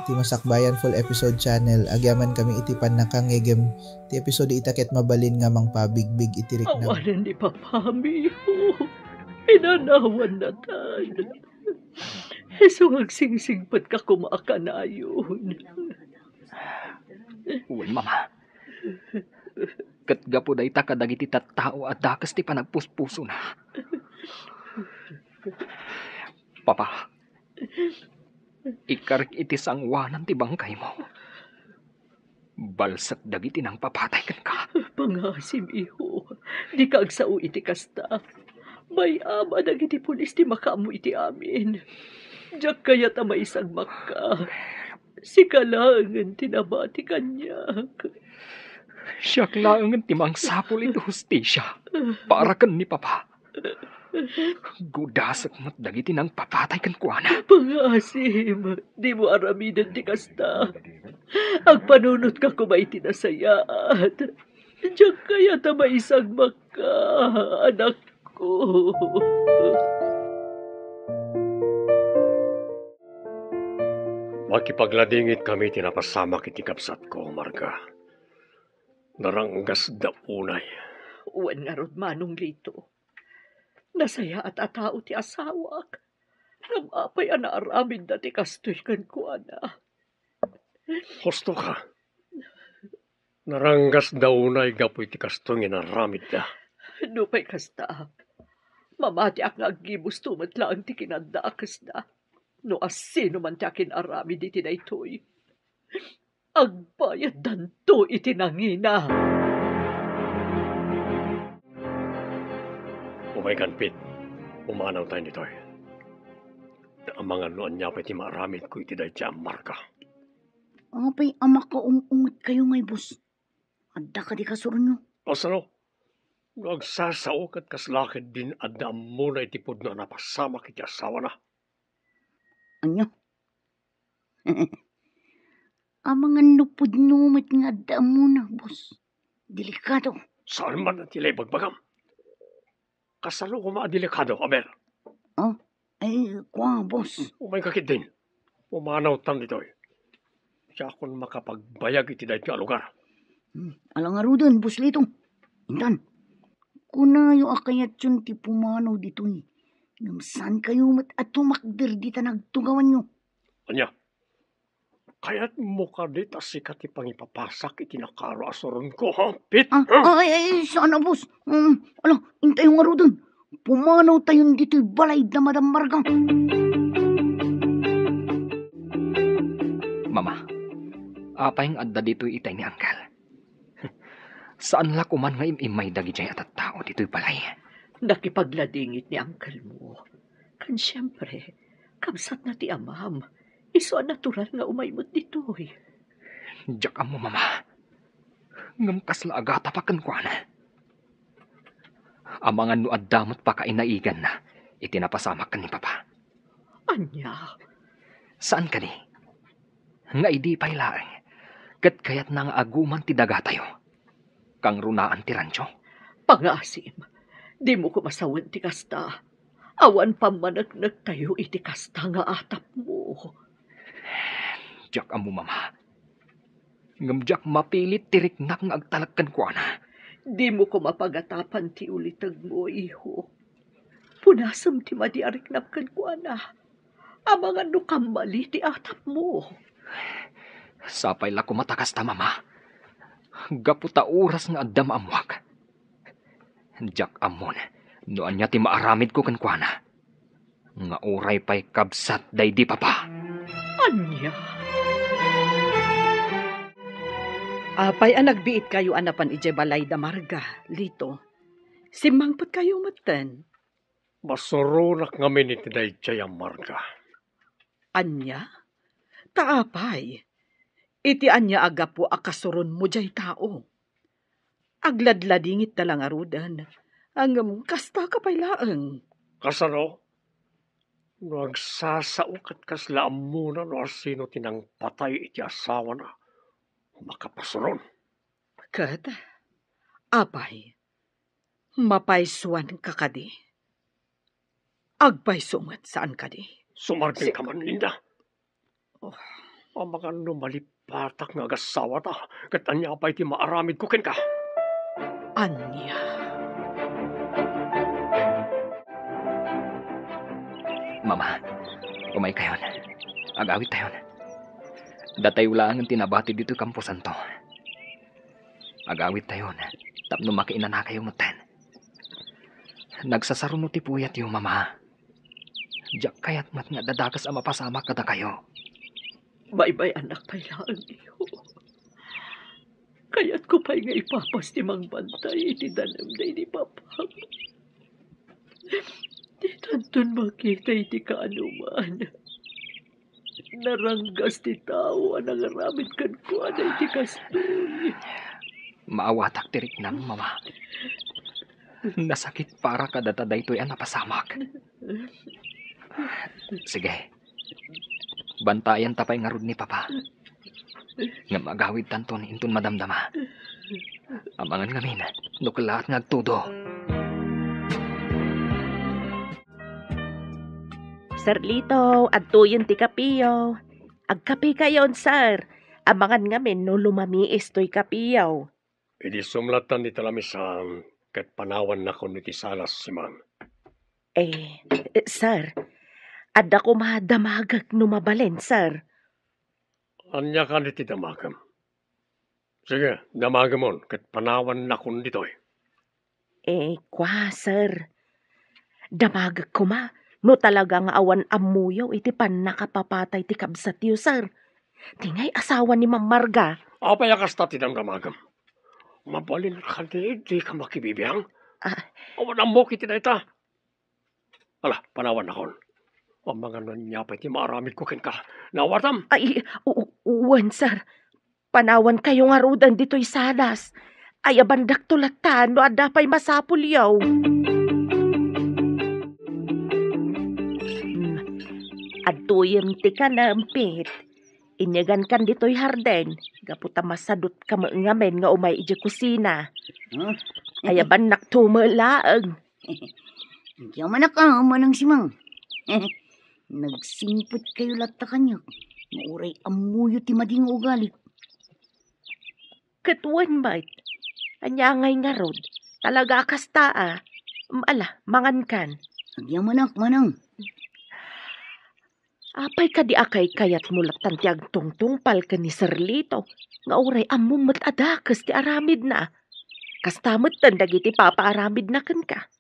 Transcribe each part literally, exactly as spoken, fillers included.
Ti Masakbayan Full Episode Channel, agyamankami iti pannakangngegem ti episode ita ket mabalin nga mangpabigbig iti riknam. Awanen ni Papa, Miho. Inanawan natan. Isu nga agsingsigpet ka koma a kanayon. Wen, Mama. Ket gapu dayta kadagiti tattao a dakes ti panagpuspusona. Papa, ikkarik iti sangoanan ti bangkaymo. Balsek dagiti nangpapatay kenka. Pangasim, iho. Dika agsao iti kasta. Bay-am a dagiti pulis ti makaammo iti amin. Diak kayat a maisagmakka. Sika laengen ti nabati kaniak. Siak laengen ti mangsapul iti hustisia para ken ni Papa. Gudasek met dagiti nangpapatay kenkuana. Pangaasim, dimo aramiden ti kasta. Agpanunotka koma iti nasayaat. Diak kayat a maisagmakka, anakko. Makipagladingitkami ti napasamak iti kabsatko, Marga. Naranggasda unay. Wen ngarud, Manong Lito. Nasayaat a tao ti asawak. Ngem apay a naaramidda ti kastoy kenkuana? Husto ka. Naranggasda unay gapu iti kastoy nga inaramidda. Nupay kasta, mamatiak nga aggibusto met laeng ti kinadakesda. No asino man ti akin-aramid iti daytoy, agbayaddanto iti nangina. Umaykan, Pete. Pumanawtayon ditoy. Amangan no ania pay ti maaramidko iti daytoy a Marga. Apay a makaung-ungetkayo ngay, boss? Adda kadi kasuronyo? Kasano? No agsasao ket kasla ketdin adda ammona iti pudno a napasamak iti asawana. Ania? Amangan no pudno met nga adda ammona, boss. Delikado. Saan man ti ibagbagam? Kasano koma a delikado, aber? Oh, ay, kua, boss. Umayka ketdin. Pumanawtan ditoy. Diakon makapagbayag iti daytoy a lugar. Hmm, ala ngaruden, Boss Lito. Intan, kunayo a kayatyon ti pumanaw ditoy. Ngem saankayo met a tumakder dita nagtugawanyo. Ania? Kayatmo kadi ta sika ti pangipapasak iti nakaro a suronko, ha, Pete? Ah, ha? Ay, ay, saan a, boss. Um, ala, intayo ngaruden. Pumanawtayon ditoy balay da Madam Marga. Mama, apay nga adda ditoy itay ni Uncle? Saan la koman nga im-immay dagidiay a tattao ditoy balay? Nakipagladingit ni Uncle mo. Kan siempre, kabsatna ti amam. Isu a natural nga umay met ditoy. Diak ammo, Mama. Ngem kasla agatapak kenkuana. Amangan no adda met pakainaiganna iti napasamak ken ni Papa. Ania? Saan kadi? Nga idi pay laeng, ket kayatna nga aguman ti dagatayo. Kangrunaan ti rancho. Pangaasim, dimo koma sawen ti kasta. Awan pammaneknektayo iti kasta nga atapmo. Diak ammo, Mama. Ngem diak mapilit ti riknak nga agtalek kenkuana. Dimo koma pagatapan ti ulitegmo, iho. Punasem ti madi a riknam kenkuana. Amangan no kammali ti atapmo. Sapay la koma ta kasta, Mama. Gapu ta oras nga adda maammoak. Diak ammon no ania ti maaramidko kenkuana. Nga uray pay kabsat daydi Papa. Ania? Apay a nagbiitkayo a napan idiay balay da Marga, Lito? Simmangpetkayo metten. Masuronak ngamin iti daydiay a Marga. Ania? Ta apay? Iti ania a gapu a kasuronmo diay tao? Agladladingit da la ngaruden, ngem kasta ka pay laeng. Kasano? No agsasao ket kasla ammona no asino ti nangpatay iti asawana, makapasuron. Ket, apay, mapaysuan ka kadi? Agpayso met, saan kadi? Sumardeng ka man, Linda. Oh. Amangan no malipatak nga agasawata, ket ania pay ti maaramidko kenka? Ania? Mama, umaykayon. Agawidtayon. Datayo laengen ti nabati ditoy kamposanto. Agawidtayon tapno makiinanakayo metten. Nagsasaruno ti puyatyo, Mama. Diak kayat met nga adda dakes a mapasamak kadakayo. Baybay-annak pay laeng, iyo. Kayatko pay nga ipapas ti mangbantay iti danem daydi Papam. Ditanton makita iti kaanuman. Naranggas ti tao a nangaramid kenkuana iti kastoy. Maawatak ti riknam, Mama. Nasakit para kadata daytoy a napasamak. Sige. Bantayanta pay ngarud ni Papa. Ngem agawidtanton inton madamdama. Amangan ngamin no kellaat nga agtudo. Sir Lito, adtoyen ti kapiyo. Agkapikayon, sir. Amangan ngamin no lumamiis toy kapiyo. Idi sumlatan iti lamisan, ket panawannakon iti salas, Simang. Eh, eh, sir, adda koma damagek no mabalin, sir. Ania kadi ti damagem? Sige, damagemon, ket panawannakon ditoy. Eh, kua, sir. Damagek koma no talaga nga awan ammoyo iti pannakapapatay ti kabsatyo, sir. Ti ngay asawa ni Ma'am Marga. Apay a kasta ti damdamagem? Mabalin kadi dika makibibiang? Ah. Awan ammok iti dayta. Ala, panawannakon. Amangan no ania pay ti maaramidko kenka. Naawatam? Ay, u-, u-, wen, sir. Panawankayo ngaruden ditoy salas. Ayabandakto latta no adda pay masapulyo. Hmm. Adtoyem ti kanem, Pete. Inyagankan ditoy hardin, gapu ta masadutka met ngamin nga umay idiay kusina. Hmm? Ayabannakto met laeng. Agyamanak a, Manang Simang. Nagsingpetkayo latta kaniak, nga uray ammoyo ti madi nga ugalik. Ket wen met, ania ngay ngarud? Talaga a kasta a. Ala, mangankan. Agyamanak, Manang. Apay kadi a kaykayatmo lattan ti agtungtungpal ken ni Sir Lito, nga uray ammom met a dakes ti aramidna? Kasta metten dagiti papaaramidna kenka.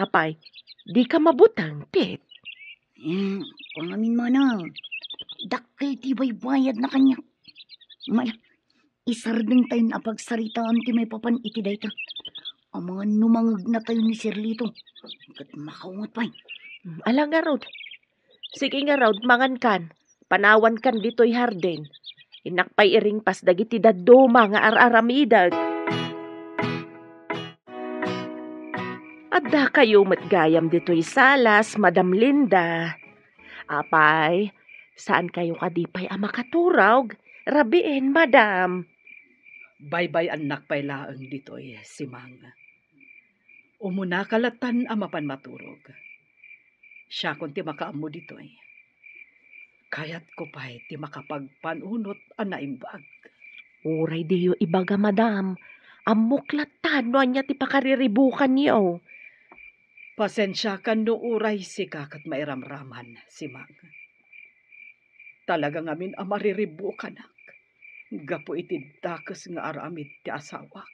Apay, dika mabuteng, Pete? Eh, kua ngamin, Manang, dakkel ti baybayadna kaniak. Mala, isardengtayon a pagsaritaan ti maipapan iti dayta. Amangan no mangegnatayo ni Sir Lito, ket makaunget pay. Hmm, ala ngarud. Sige ngarud, mangankan. Panawankan ditoy hardin. Innak pay iringpas dagiti dadduma nga ar-aramidek. Addakayo met gayam ditoy salas, Madam Linda. Apay, saankayo kadi pay a makaturog? Rabiin, Madam. Baybay-annak pay laeng ditoy, Simang. Umunaka lattan a mapan maturog. Siakon ti makaammo ditoy. Kayatko pay ti makapagpanunot a naimbag. Uray diyo ibaga, Madam. Ammok lattan no ania ti pakariribukanyo. Pasensiakan no uray sika ket mairamraman, Simang. Talaga ngamin a mariribukanak gapu iti dakes nga aramid ti asawak.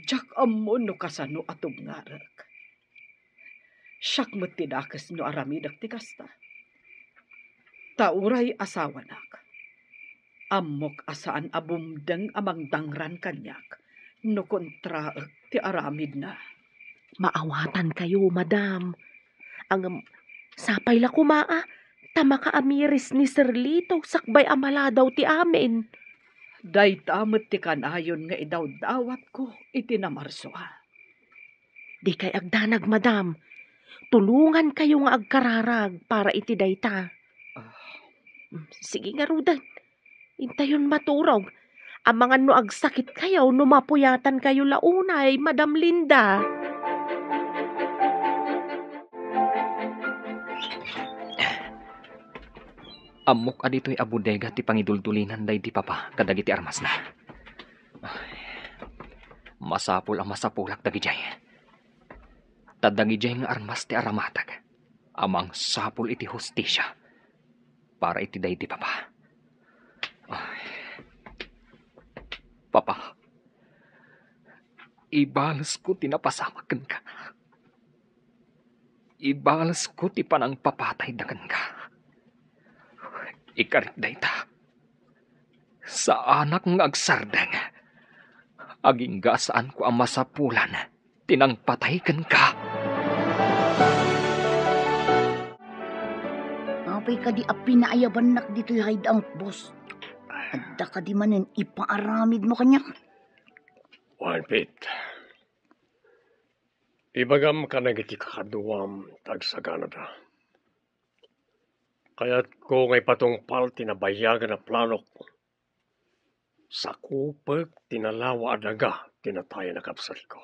Diak ammo no kasano a tubngarek. Siak met ti dakes no aramidek ti kasta. Ta uray asawanak, ammok a saan a bumdeng a mangdangran kaniak no kontraek ti aramidna. Maawatankayo, Madam. Ngem, sapay la koma a, ta makaamiris ni Sir Lito sakbay a maladaw ti amin. Dayta met ti kanayon nga idawdawatko iti namarsua. Dikay agdanag, Madam. Tulongankayo nga agkararag para iti dayta. Ah. Mm, sige ngaruden. Intayon maturog. Amangan no agsakitkayo no mapuyatankayo la unay, Madam Linda. Ammok a ditoy a bodega ti pangiduldulinan daydi papa kadagiti armasna. Ay, masapul a masapulak dagidiay. Ta dagidiay nga armas ti aramatag a mangsapul iti hustisia para iti daydi papa. Ay, papa, ibalesko ti napasamak kenka. Ibalesko ti panangpapatayda kenka. Ikarik dayta. Saanak nga agsardeng. Agingga a saanko a masapulan ti nangpatay kenka. Apay kadi a pinaayabannak ditoy hideout, boss? Adda kadi manen ipaaramidmo kaniak? Wen, Pete. Ibagam kadagiti kakaduam ta agsaganada. Kayatko nga ipatungpal ti nabayagan a planok. Sakupek ti nalawa a daga ti natayen a kabsatko.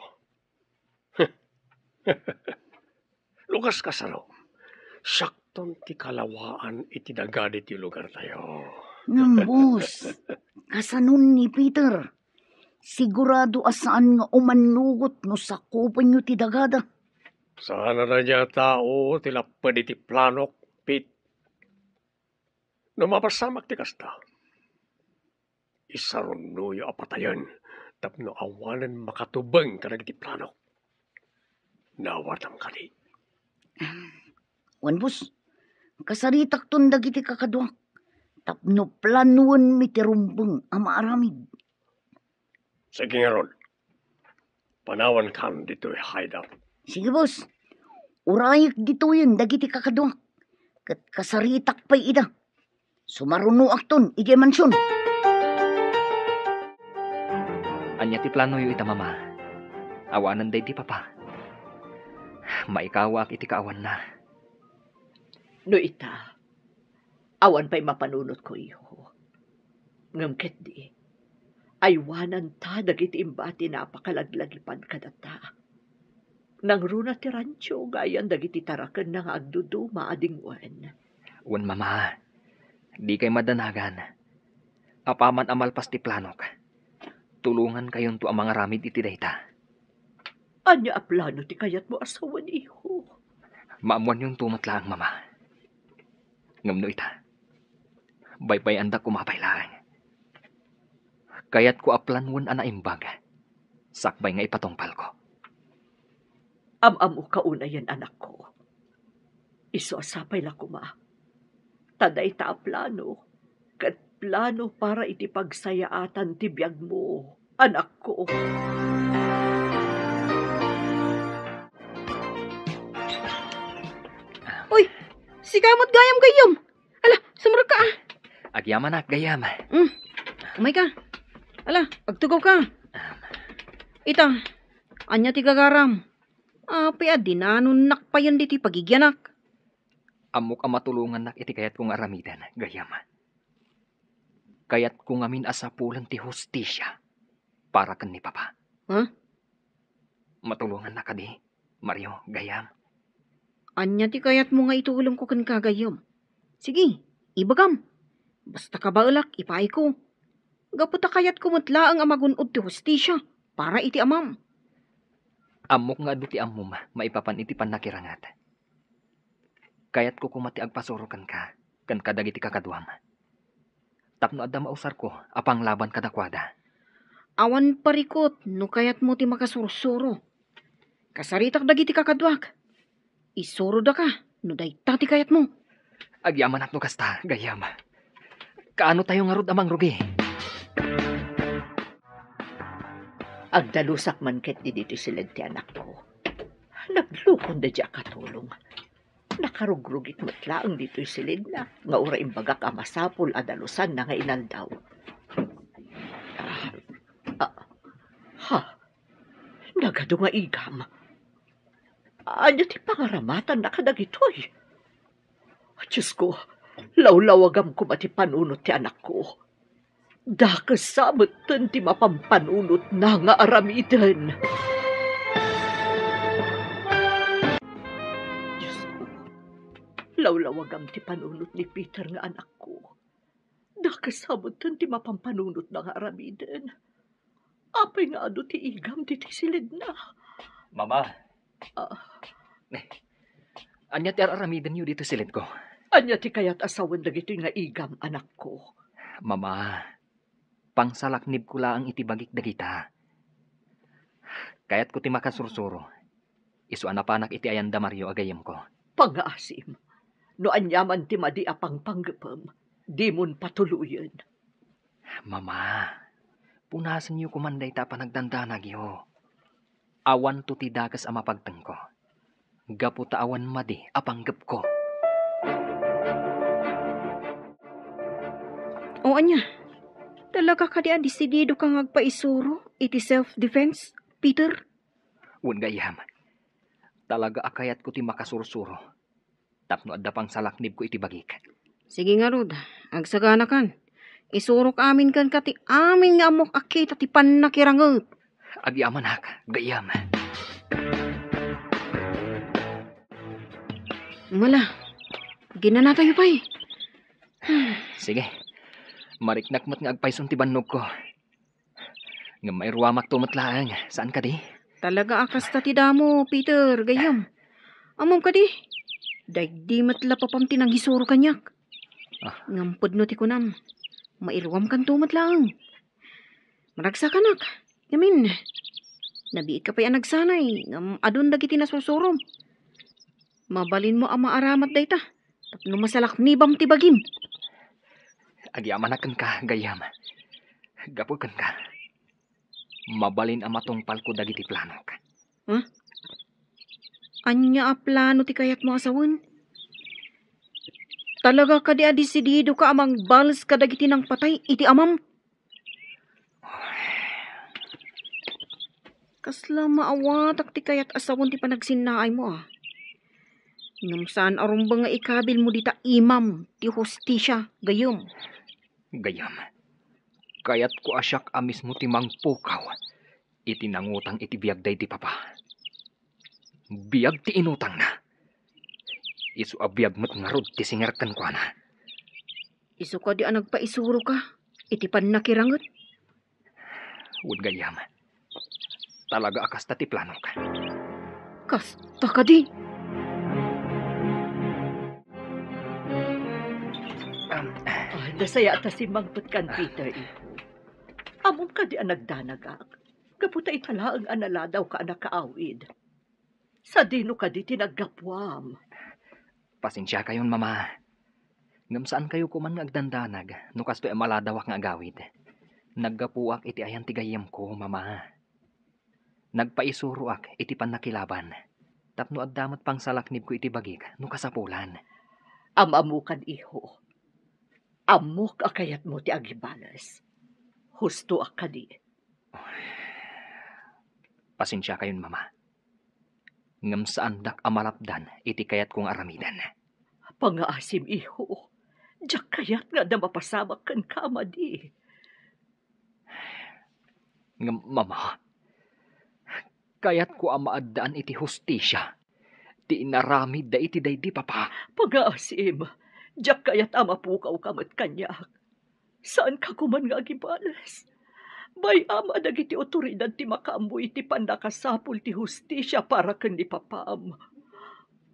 No kas-, kasano, siakton ti kalawaan iti daga ditoy lugartayo. Ngem, boss, kasanon ni Peter? Sigurado a saan nga umannugot no sakupenyo ti dagada. Saan a daydiay a tao ti lapped iti planok, Pete. No mapasamak ti kasta, isarunnoyo a patayen tapno awanen makatubeng kadagiti planok. Naawatam kadi? Wen, boss, kasaritakton dagiti kakaduak tapno planoenmi ti rumbeng a maaramid. Sige ngarud, panawankan ditoy hideout. Sige, boss. Urayek ditoyen dagiti kakaduak, ket kasaritak pay ida. Sumarunoakton idiay mansion. Ania ti planoyo ita, Mama? Awanen daydi papa. Maikawaak iti kaawanna. No ita, awan pay mapanunotko, iho. Ngem ketdi, aywananta dagiti imbati a napakalaglagipan kadata. Nangruna ti rancho nga ayan dagiti tarakenna nga agduduma a dingwen. Wen, Mama, dikay madanagan. Apaman a malpas ti planok, tulongankayonto a mangaramid iti dayta. Ania a plano ti kayatmo a sawen, iho? Maammoanyonto met laeng, Mama. Ngem no ita, baybay-andak koma pay laeng. Kayatko a planoen a naimbag sakbay nga ipatungpalko. Am-ammoka unayen, anakko. Isu a sapay la koma. Ta dayta a plano, ket plano para iti pagsayaatan ti biagmo, anakko. Uy, sika met gayam, gayyem. Ala, sumrekka, ah. Agyamanak, gayyem. Mm. Umayka. Ala, agtugawka. Ita, ania ti gagaram? Apay a dinanonnak payen ditoy pagigianak? Ammok a matulongannak iti kayatko nga aramiden, gayyem. Kayatko ngamin a sapulen ti hustisia para ken ni Papa. Ha? Matulongannak kadi, Mario, gayyem? Ania ti kayatmo nga itulongko kenka, gayyem? Sige, ibagam. Basta kabaelak, ipaayko. Gapu ta kayatko met laeng a magun-od ti hustisia para iti amam. Ammok nga adu ti ammom maipapan iti pannakiranget. Kayatko koma ti agpasuro kenka ken kadagiti kakaduam, tapno adda mausarko a panglaban kadakuada. Awan parikut no kayatmo ti makasursuro. Kasaritak dagiti kakaduak. Isurodaka no dayta ti kayatmo. Agyamanak no kasta, gayyem. Kaano tayo ngarud a mangrugi? Agdalusak man ketdi ditoy siled ti anakko. Naglukon daydiay a katulong. Nakarugrugik met laeng ditoy siled na, nga uray imbagak a masapul a dalusanna nga inaldaw. Ah, ah, ha? Nagadu nga igam. Ania ti pangaramatanna kadagitoy? Diosko, lawlawagam koma ti panunot ti anakko. Dakesa metten ti mapampanunotna nga aramiden. Diosko, Lawlawagam ti panunot ni Peter nga anakko. Dakes sa metten ti mapampanunotna nga aramiden. Apay nga adu ti igam ditoy silidna? Mama. Ah. Ania ti ar-aramidenyo ditoy silidko? Ania ti kayat a sawen dagitoy nga igam, anakko? Mama, pangsalaknibko laeng iti bagik dagita. Kayatko ti makasursuro. Isu a napanak iti ayan da Mario a gayyemko. Pangngaasim, no aniaman ti madi a pangpanggepem, dimon patuloyen. Mama, punasenyo koman dayta a panagdandanagyo. Awanto ti dakes a mapagtengko, gapu ta awan madi a panggepko. O ania? Talaga kadi a desididoka nga agpaisuro iti self-defense, Peter? Wen gayyem, talaga a kayatko ti makasursuro tapno adda pangsalaknibko iti bagik. Sige ngarud, agsaganakan. Isurok amin kenka ti amin nga ammok a kita ti pannakiranget. Agyamanak, gayyem. Mala, ginanatayo pay. Sige, mariknak met nga agpayson ti bannogko. Ngem mairuamakto met laeng, saan kadi? Talaga a kasta ti damo, Peter, gayyem. Ammom kadi, daydi met la papam ti nangisuro kaniak. Ah. Ngem pudno ti kunam, mairuamkanto met laeng. Maragsakanak, ngamin, nabiitka pay a nagsanay, ngem adun dagiti nasursurom. Mabalinmo a maaramat dayta. Tapno masalaknibam ti bagim. Agyamanak kenka, gayyem. Gapu kenka, mabalin a matungpalko dagiti planok. Ha? Ania a plano ti kayatmo a sawen? Talaga kadi a desididoka a mangbales kadagiti nangpatay iti amam? Kasla maawatak ti kayat a sawen ti panagsinnaaymo, a. Ngem saan a rumbeng nga ikabilmo dita imam ti hustisia, gayyem. Gayyem, kayatko a siak a mismo ti mangpukaw iti nangutang iti biag daydi papa. Biag ti inutangna. Isu a biag met ngarud ti singer kenkuana. Isu kadi a nagpaisuroka iti pannakiranget? Wen gayyem, talaga a kasta ti planok. Kasta kadi? Am. Ah, nasayaat a simmangpetkan, Peter, iho. Ammom kadi a nagdanagak? Gapu ta ita laeng a naladawka a nakaawid. Sadino kadi ti naggapuam? Pasensiakayon, Mama. Ngem saankayo koman nga agdandanag no kastoy a maladawak nga agawid. Naggapuak iti ayan ti gayyemko, Mama. Nagpaisuroak iti pannakilaban tapno adda met pangsalaknibko iti bagik no kasapulan. Am-ammokan, iho. Ammok a kayatmo ti agibales. Hustoak kadi. Pasensiakayon, Mama. Ngem saandak a malapdan iti kayatko nga aramiden. Pangngaasim, iho. Diak kayat nga adda mapasamak kenka a madi. Ngem, Mama, kayatko a maaddaan iti hustisia ti inaramidda iti daydi papa. Pangngaasim, diak kayat a mapukawka met kaniak. Saanka koman nga agibales. Bay-am a dagiti otoridad ti makaammo iti pannakasapul ti hustisia para ken ni papam.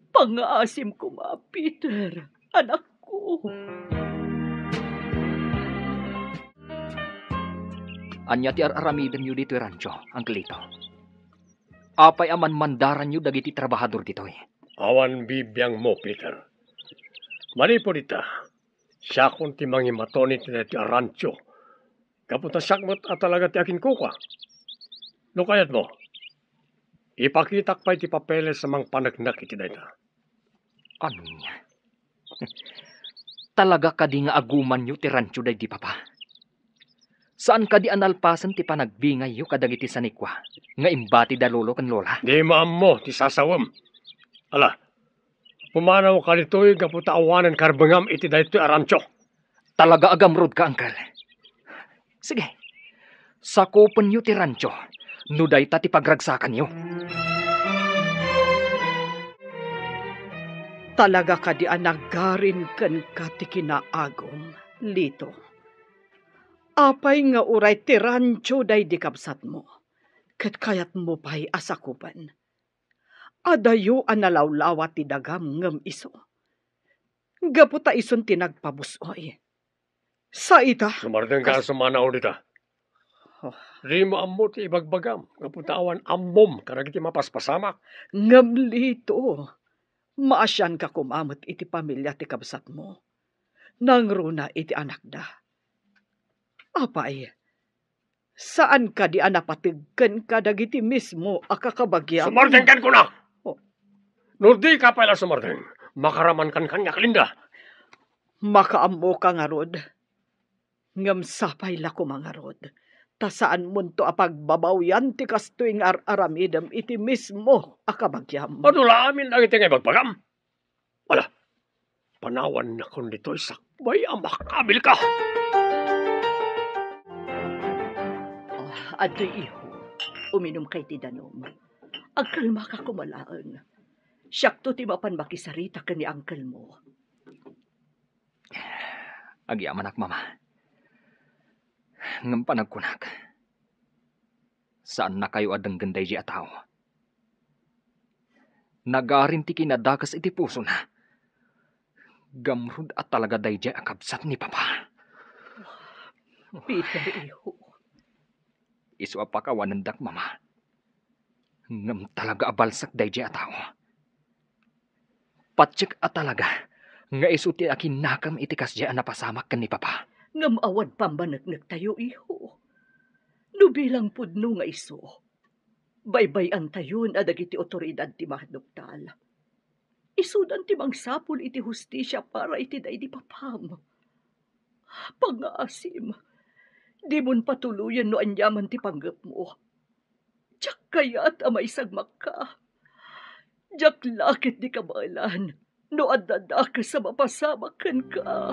Pangngaasim koma, Peter, anakko. Ania ti ar-aramidenyo ditoy rancho, Angkelito? Apay a manmandaranyo dagiti trabahador ditoy? Awan bibiangmo, Peter. Manipud ita, siakon ti mangimaton iti daytoy a rancho. Gapu ta siak met a talaga ti aginkuka. No kayatmo, ipakitak pay ti papeles a mangpaneknek iti dayta. Ania? Talaga kadi nga agumanyo ti rancho daydi papa? Saan kadi a nalpasen ti panagbingayyo kadagiti sanikua nga imbati da lolo ken lola? Dimo ammo ti sasawem. Ala, pumanawka ditoy gapu ta awanen karbengam iti daytoy a rancho. Talaga a gamrodka, Angkel. Sige, sakupenyo ti rancho no dayta ti pagragsakanyo. Talaga kadi a nagarin kenka ti kinaagum, Lito? Apay nga uray ti rancho daydi kabsatmo, ket kayatmo pay a sakupen? Adayo a nalawlawa ti dagam ngem isu. Gapu ta isun ti nagpabus-oy. Sa ita? Sumardeng ka, kas- sumanaw dita. Oh. Dimo ammo ti ibagbagam, gapu ta awan ammom kadagiti mapaspasamak. Ngem Lito, maasianka koma met iti pamilia ti kabsatmo. Nangruna iti anakda. Apay, saan kadi a napateg kenka dagiti mismo a kakabagiam? Sumardeng ken kuna! Oh. No dika pay la sumardeng, makaramankan kaniak, Linda. Makaammoka ngarud. Ngem sapay la koma ngarud, ta saanmonto a pagbabawian ti kastoy nga ar-aramidem iti mismo a kabagiam. Adu la amin dagiti nga ibagbagam. Ala, panawannakon ditoy sakbay a makabilka. Ah, adtoy, iho. Uminumka iti danum. Agkalmaka koma laeng. Siakto ti mapan makisarita ken ni uncle mo. Agyamanak, Mama. Ngem panagkunak, saannakayo a denggen daydiay a tao. Nagarin ti kinadakes iti pusona. Gamrud a talaga daydiay a kabsat ni Papa. Peter, iho. Isu a pakawanendak, Mama. Ngem talaga a balsak daydiay a tao. Patiek a talaga nga isu ti akinnakam iti kasdiay a napasamak ken ni Papa. Ngem awan pammaneknektayo, iho. No bilang pudno nga isu, baybay-antayon a dagiti awtoridad ti maduktal. Isudan ti mangsapul iti hustisia para iti daydi papam. Pangngaasim, dimon patuloyen no aniaman ti panggepmo. Diak kayat a maisagmakka. Diak la ketdi kabaelan no adda dakes a mapasamak kenka.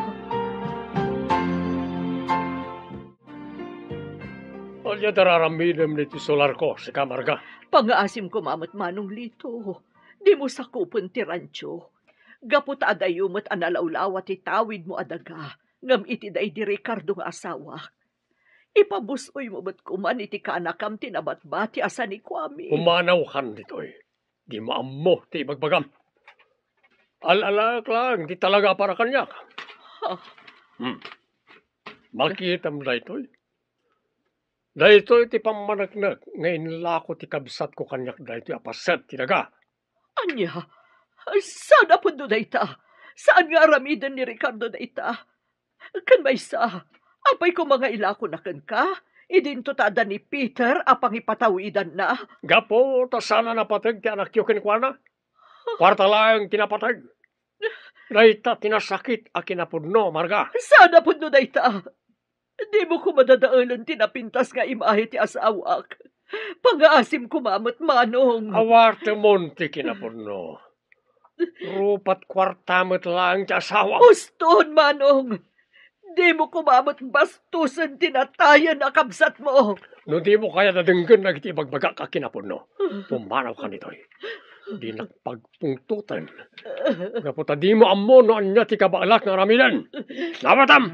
Ania ti ar-aramidem iti solarko, sika, Marga? Pangngaasim koma met, Manong Lito. Dimo sakupen ti rancho. Gapu ta adayo met a nalawlawa ti tawidmo a daga, ngem iti daydi Ricardo nga asawak, ipabus-oymo met koman iti kaanakam ti nabatbati a sanikuami. Pumanaw kan ditoy. Dimo ammo ti ibagbagam. Al-alaek laeng ti talaga a para kaniak. Ha? Hmm. Makitam daytoy. Daytoy ti pammaneknek nga inlako ti kabsatko kaniak daytoy a paset ti daga. Ania? Saan a pudno dayta. Saan nga aramiden ni Ricardo dayta. Ken maysa, apay koma nga ilakona kenka? Idinto ta adda ni Peter a pangipatawidanna. Gapu ta saan a napateg ti anakyo kenkuana. Kuarta laeng ti napateg. Dayta ti nasakit a kinapudno, Marga. Saan a pudno dayta. Dimo koma dadaelen ti napintas nga imahe ti asawak. Pangngaasim koma met, Manong. Awatemon ti kinapudno. Rupat kuarta met laeng ti asawam. Uston, Manong! Dimo koma met bastosen ti natayen a kabsatmo. No dimo kayat a denggen dagiti ibagbagak a kinapudno, pumanawka ditoy. Dinak pagpungtoten. Gapu ta dimo ammo no ania ti kabaelak nga aramiden. Nawatam!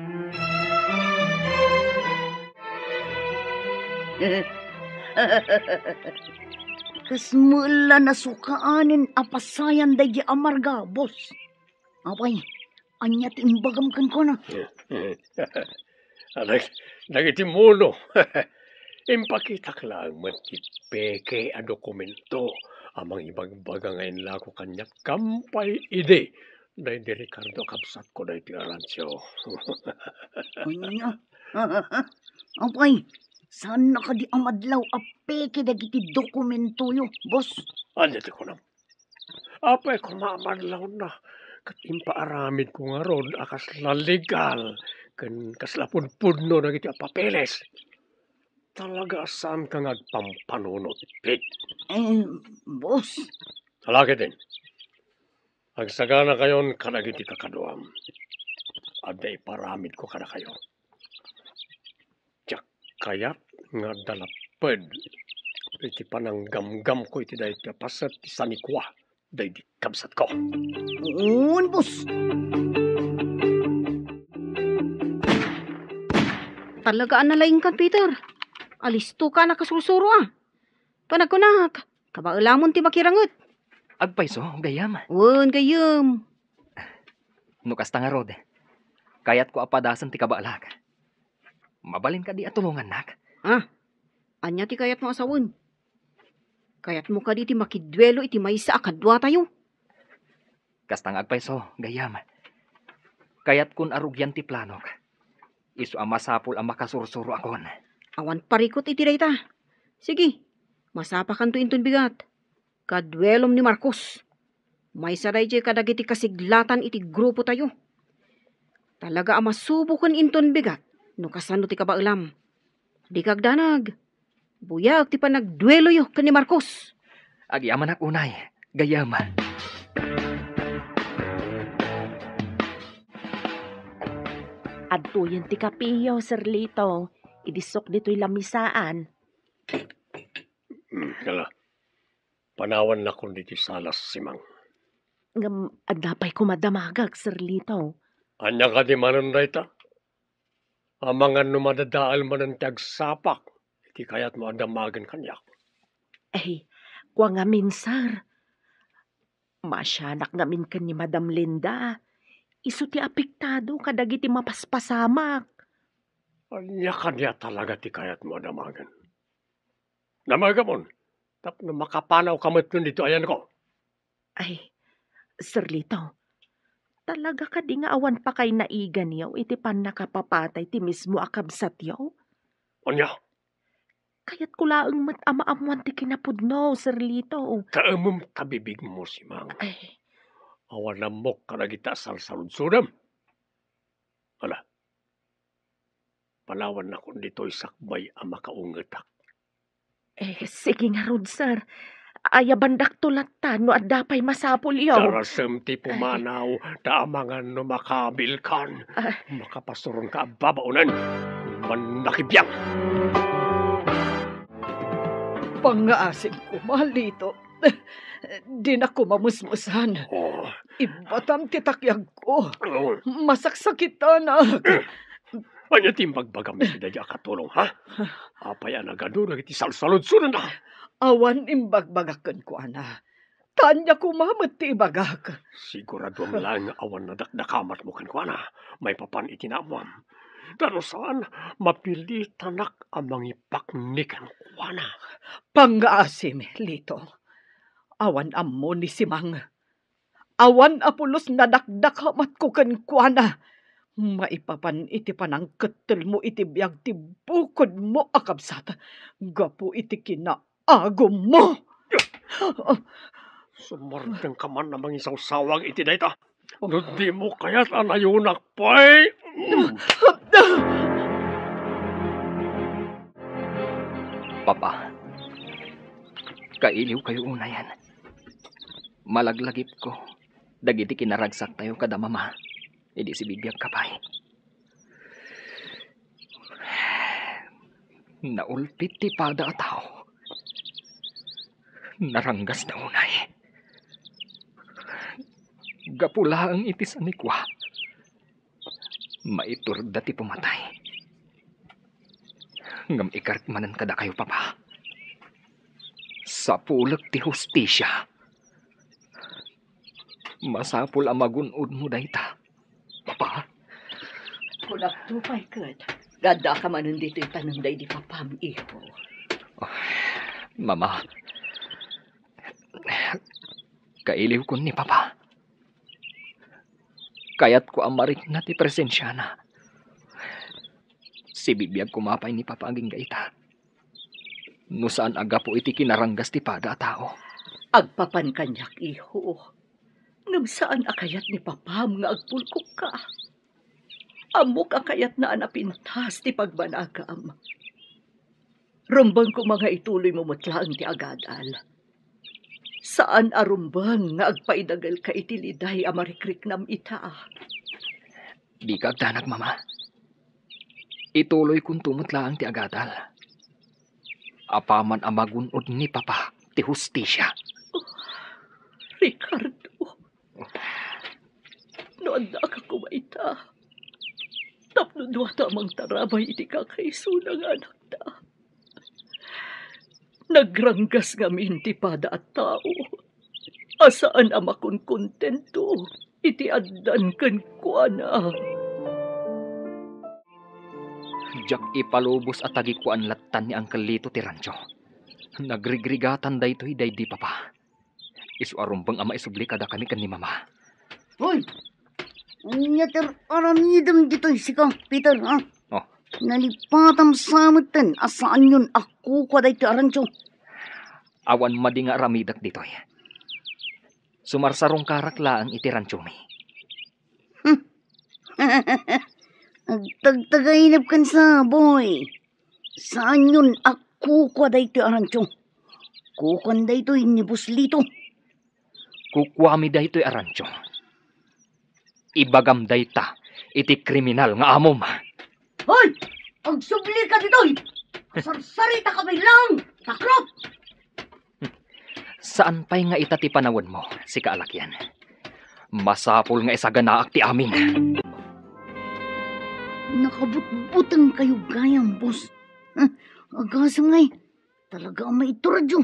Kasla met la nasukaanen a pasayan daydi a Marga, boss. Apay, ania ti imbagam kenkuana? Anak, dagiti muno. Impakitak laeng met ti peke a dokumento a mangibagbaga nga inlako kaniak gapu idi daydi Ricardo a kabsatko daytoy a rancho. Ania? Apay, saanna kadi a madlaw a peke dagiti dokumentoyo, boss? Ania ti kunam? Apay koma a madlawna ket impaaramidko ngarud a kasla legal ken kasla pudpudno dagiti a papeles. Talaga a saanka nga agpampanunot, Pete. Eh, boss. Ala ketdin. Agsaganakayon kadagiti kakaduam. Adda iparamidko kadakayo. Diak kayat nga adda lapped iti pananggamgamko iti daytoy a paset ti sanikua. daydi kabsatko. Unbus! Talaga a nalaingkan, Peter. Alisto ka a nakasursuro, a. Panagkunak, kabaelamon ti makiranget. Agpayso, gayyem. Wen, gayyem. No kasta ngarud, kayatko a padasen ti kabaelak. Mabalin kadi a tulongannak? Ah, ania ti kayatmo a sawen? Kayatmo kadi ti makiduelo iti maysa a kaduatayo? Kasta nga agpayso, gayyem. Kayatkon a rugian ti planok. Isu a masapul a makasursuroakon. Awan parikut iti dayta. Sige, masapakanto inton bigat. Kaduelom ni Marcos. Maysa daydiay kadagiti kasiglatan iti grupotayo. Talaga a masuboken inton bigat no kasano ti kabaelam. Dika agdanag. Buyaek ti panagdueloyo ken ni Marcos. Agyamanak unay, gayyem. Adtoyen ti kapeyo, Sir Lito. Idisok ditoy lamisaan. Hmm, kala. Panawannakon ditoy salas, Simang. Ngem adda pay koma damagek, Sir Lito. Ania kadi manen dayta? Amangan no madadael manen ti agsapak iti kayatmo a damagen kaniak. Ay, kua ngamin, sir. Maasianak ngamin ken ni Madam Linda. Isu ti apektado kadagiti mapaspasamak. Ania kadi a talaga ti kayatmo a damagen? Damagamon, tapno makapanawka metten ditoy ayanko. Ay, Sir Lito, talaga kadi nga awan pakaynaiganyo iti pannakapapatay ti mismo a kabsatyo? Ania? Kayatko laeng met a maammoan ti kinapudno, Sir Lito. Kaemem ta bibigmo, Simang. Ay. Awan ammok kadagita a salsaludsodem. Ala, panawannakon ditoy sakbay a makaungetak. Eh, sige ngarud, sir. Ayabandakto latta no adda pay masapulyo. Darasem ti pumanaw, ta amangan no makaabilkan. Ah. Makapasuronka a babaonen. Mannakibiang. Pangngaasim koma, Lito. Dinak koma musmusan. Oh. Ibbatam ti takyagko. Oh. Masaksakitanak. Ania ti imbagbagam iti daydi a katulong, ha? Apay a nagaduna iti salsaludsodenda? Awan imbagbagak kenkuana. Ta ania koma met ti ibagak. Siguraduam laeng nga awan nadakdakamatmo kenkuana maipapan iti naammoam. Ta no saan, mapilitanak a mangipakni kenkuana. Pangngaasim, Lito. Awan ammo ni Simang. Awan a pulos nadakdakamatko kenkuana maipapan iti panangkettelmo iti biag ti bukodmo a kabsat gapu iti kinaagummo. Sumardengka man a mangisawsawag iti dayta. No dimo kayat a nayunak pay. Papa, kailiwkayo unayen. Malaglagipko dagiti kinaragsattayo kada mama idi sibibiagka pay. Naulpit ti pada a tao. Naranggasna unay. Gapu laeng iti sanikua, maiturda ti pumatay. Ngem ikarik manen kadakayo, Papa. Sapulek ti hustisia. Masapul a magun-odmo dayta, Papa. Kunakto pay ket, nga addaka manen ditoy tanem daydi papam, iho. Mama, kailiwkon ni Papa. Kayatko a marikna ti presensiana. Sibibiag koma pay ni Papa agingga ita. No saan a gapu iti kinaranggas ti pada a tao. Agpapan kaniak, iho. Ngem saan a kayat ni Papam nga agpulkokka. Ammok a kayatna a napintas ti pagbanagam. Rumbeng koma nga ituloymo met laeng ti agadal. Saan a rumbeng nga agpaidagelka iti liday a marikriknam ita. Dika agdanag, Mama. Ituloykonto met laeng ti agadal. Apaman a magun-od ni Papa ti hustisia. Oh, Ricardo, no addaka koma ita, tapno duata a mangtarabay iti kakaisuna nga anakta. Nagranggas ngamin ti pada a tao a saan a makonkontento iti addan kenkuana. Diak ipalubos a tagikuan lattan ni Uncle Lito ti rancho. Nagrigrigatan daytoy daydi papa. Isu a rumbeng a maisubli kadakami ken ni Mama. Hoy! Ania ti aramidem ditoy sika, Peter, ha? Oh. Nalipatam sa metten a saanyon a kukua daytoy a rancho. Awan madi nga aramidak ditoy. Sumarsarungkarak laeng iti ranchomi. Hmm. Agtagtagainep ken sa, boy. Saanyon a kukua daytoy a rancho. Kukuan daytoy ni Boss Lito. Kukuami daytoy a rancho. Ibagam dayta iti kriminal nga amom. Hoy! Agsubli ka ditoy! Sarsarita ka pay lang! Takrot! Saan pay nga ita ti panawenmo, sika a lakian. Masapul nga isaganaak ti amin. Nakabutbuteng kayo gayam, boss. Huh? Agasem ngay, talaga a maituradyo.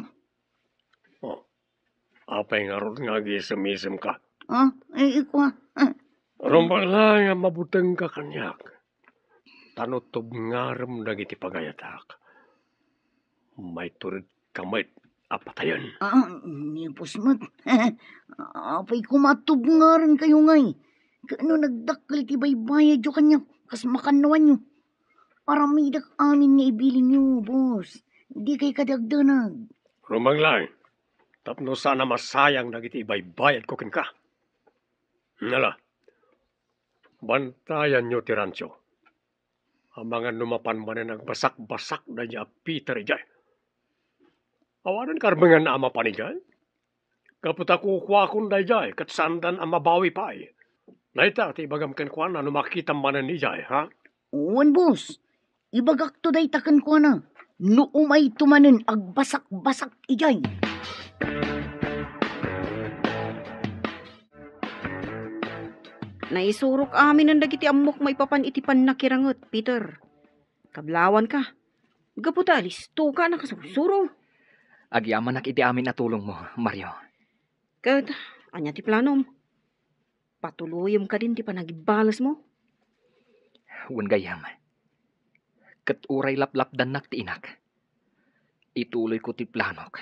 Oh, apay ngarud nga agisem-isem ka? Ah, eh, ikua. Ah. Rumbeng laeng a mabuteng ka kaniak. Ta no tubngarem dagiti pagayatak, maitured ka met a patayen. Ah, ni boss met. Apay koma a tubngaren kayo ngay. Ket no nagdakkel ti baybayadyo kaniak, kas makannawanyo. Aramidek amin nga ibilinyo, boss. Di kay kadi agdanag. Rumbeng laeng, tapno saan a masayang dagiti ibaybayadko kenka. Nala, bantayanyo ti rancho. Amangan no mapan manen agbasak-basak daydi a Peter idiay. Awanen karbengan a mapan idiay. Gapu ta kukuakon daydiay ket saandan a mabawi pay. Dayta ti ibagam kenkuana no makitam manen idiay, ha? Wen, boss. Ibagakto dayta kenkuana no umayto manen agbasak-basak idiay. Naisurok aminen dagiti ammok maipapan iti pannakiranget, Peter. Kablawanka. Gapu ta alistoka a nakasursuro. Agyamanak iti amin a tulongmo, Mario. Ket ania ti planom? Patuloyem kadin ti panagbalesmo? Wen gayyem. Ket uray laplapdannak ti inak, ituloyko ti planok.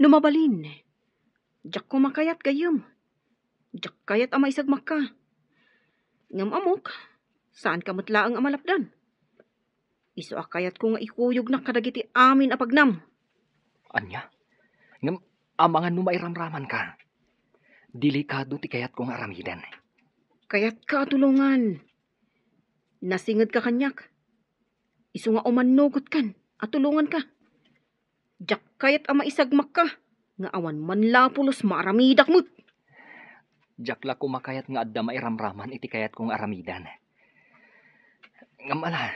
No mabalin, diak koma kayat gayyem. Diak kayat a maisagmakka. Ngem ammok, saanka met laeng a malapdan. Isu a kayatko nga ikuyognak kadagiti amin a pagnam. Ania? Ngem amangan no mairamramanka. Delikado ti kayatko nga aramiden. Kayatka a tulongan. Nasingedka kaniak. Isu nga umannogotkan a tulonganka. Diak kayat a maisagmakka nga awan man la pulos maaramidak met. Diak la koma kayat nga adda mairamraman iti kayatko nga aramiden. Ngem ala,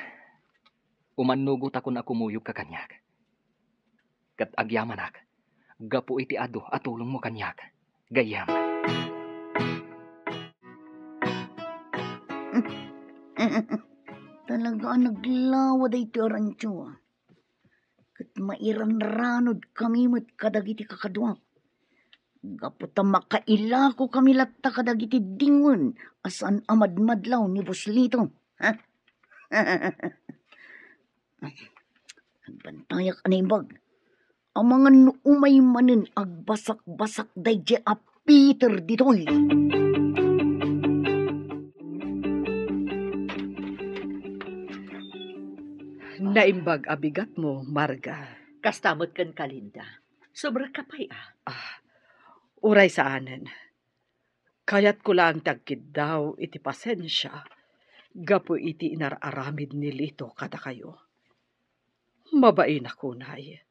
umannugotakon a kumuyogka kaniak. Ket agyamanak gapu iti adu a tulongmo kaniak, gayyem. Talaga a naglawa daytoy a rancho, ah. Ket mairanranod kami met kadagiti kakaduak. Gapu ta makailako kami latta kadagiti dingwen a saan a madmadlaw ni Boss Lito. Ha? Agbantayak a naimbag. Amangan no umay manen agbasak-basak daydiay a Peter ditoy. Naimbag a bigatmo, Marga. Kasta met kenka, Linda. Sobra ka pay, ah. Ah, uray saanen. Kayatko laeng ti agkiddaw iti pasensia gapu iti inar-aramid ni Lito kadakayo. Mabainak unay.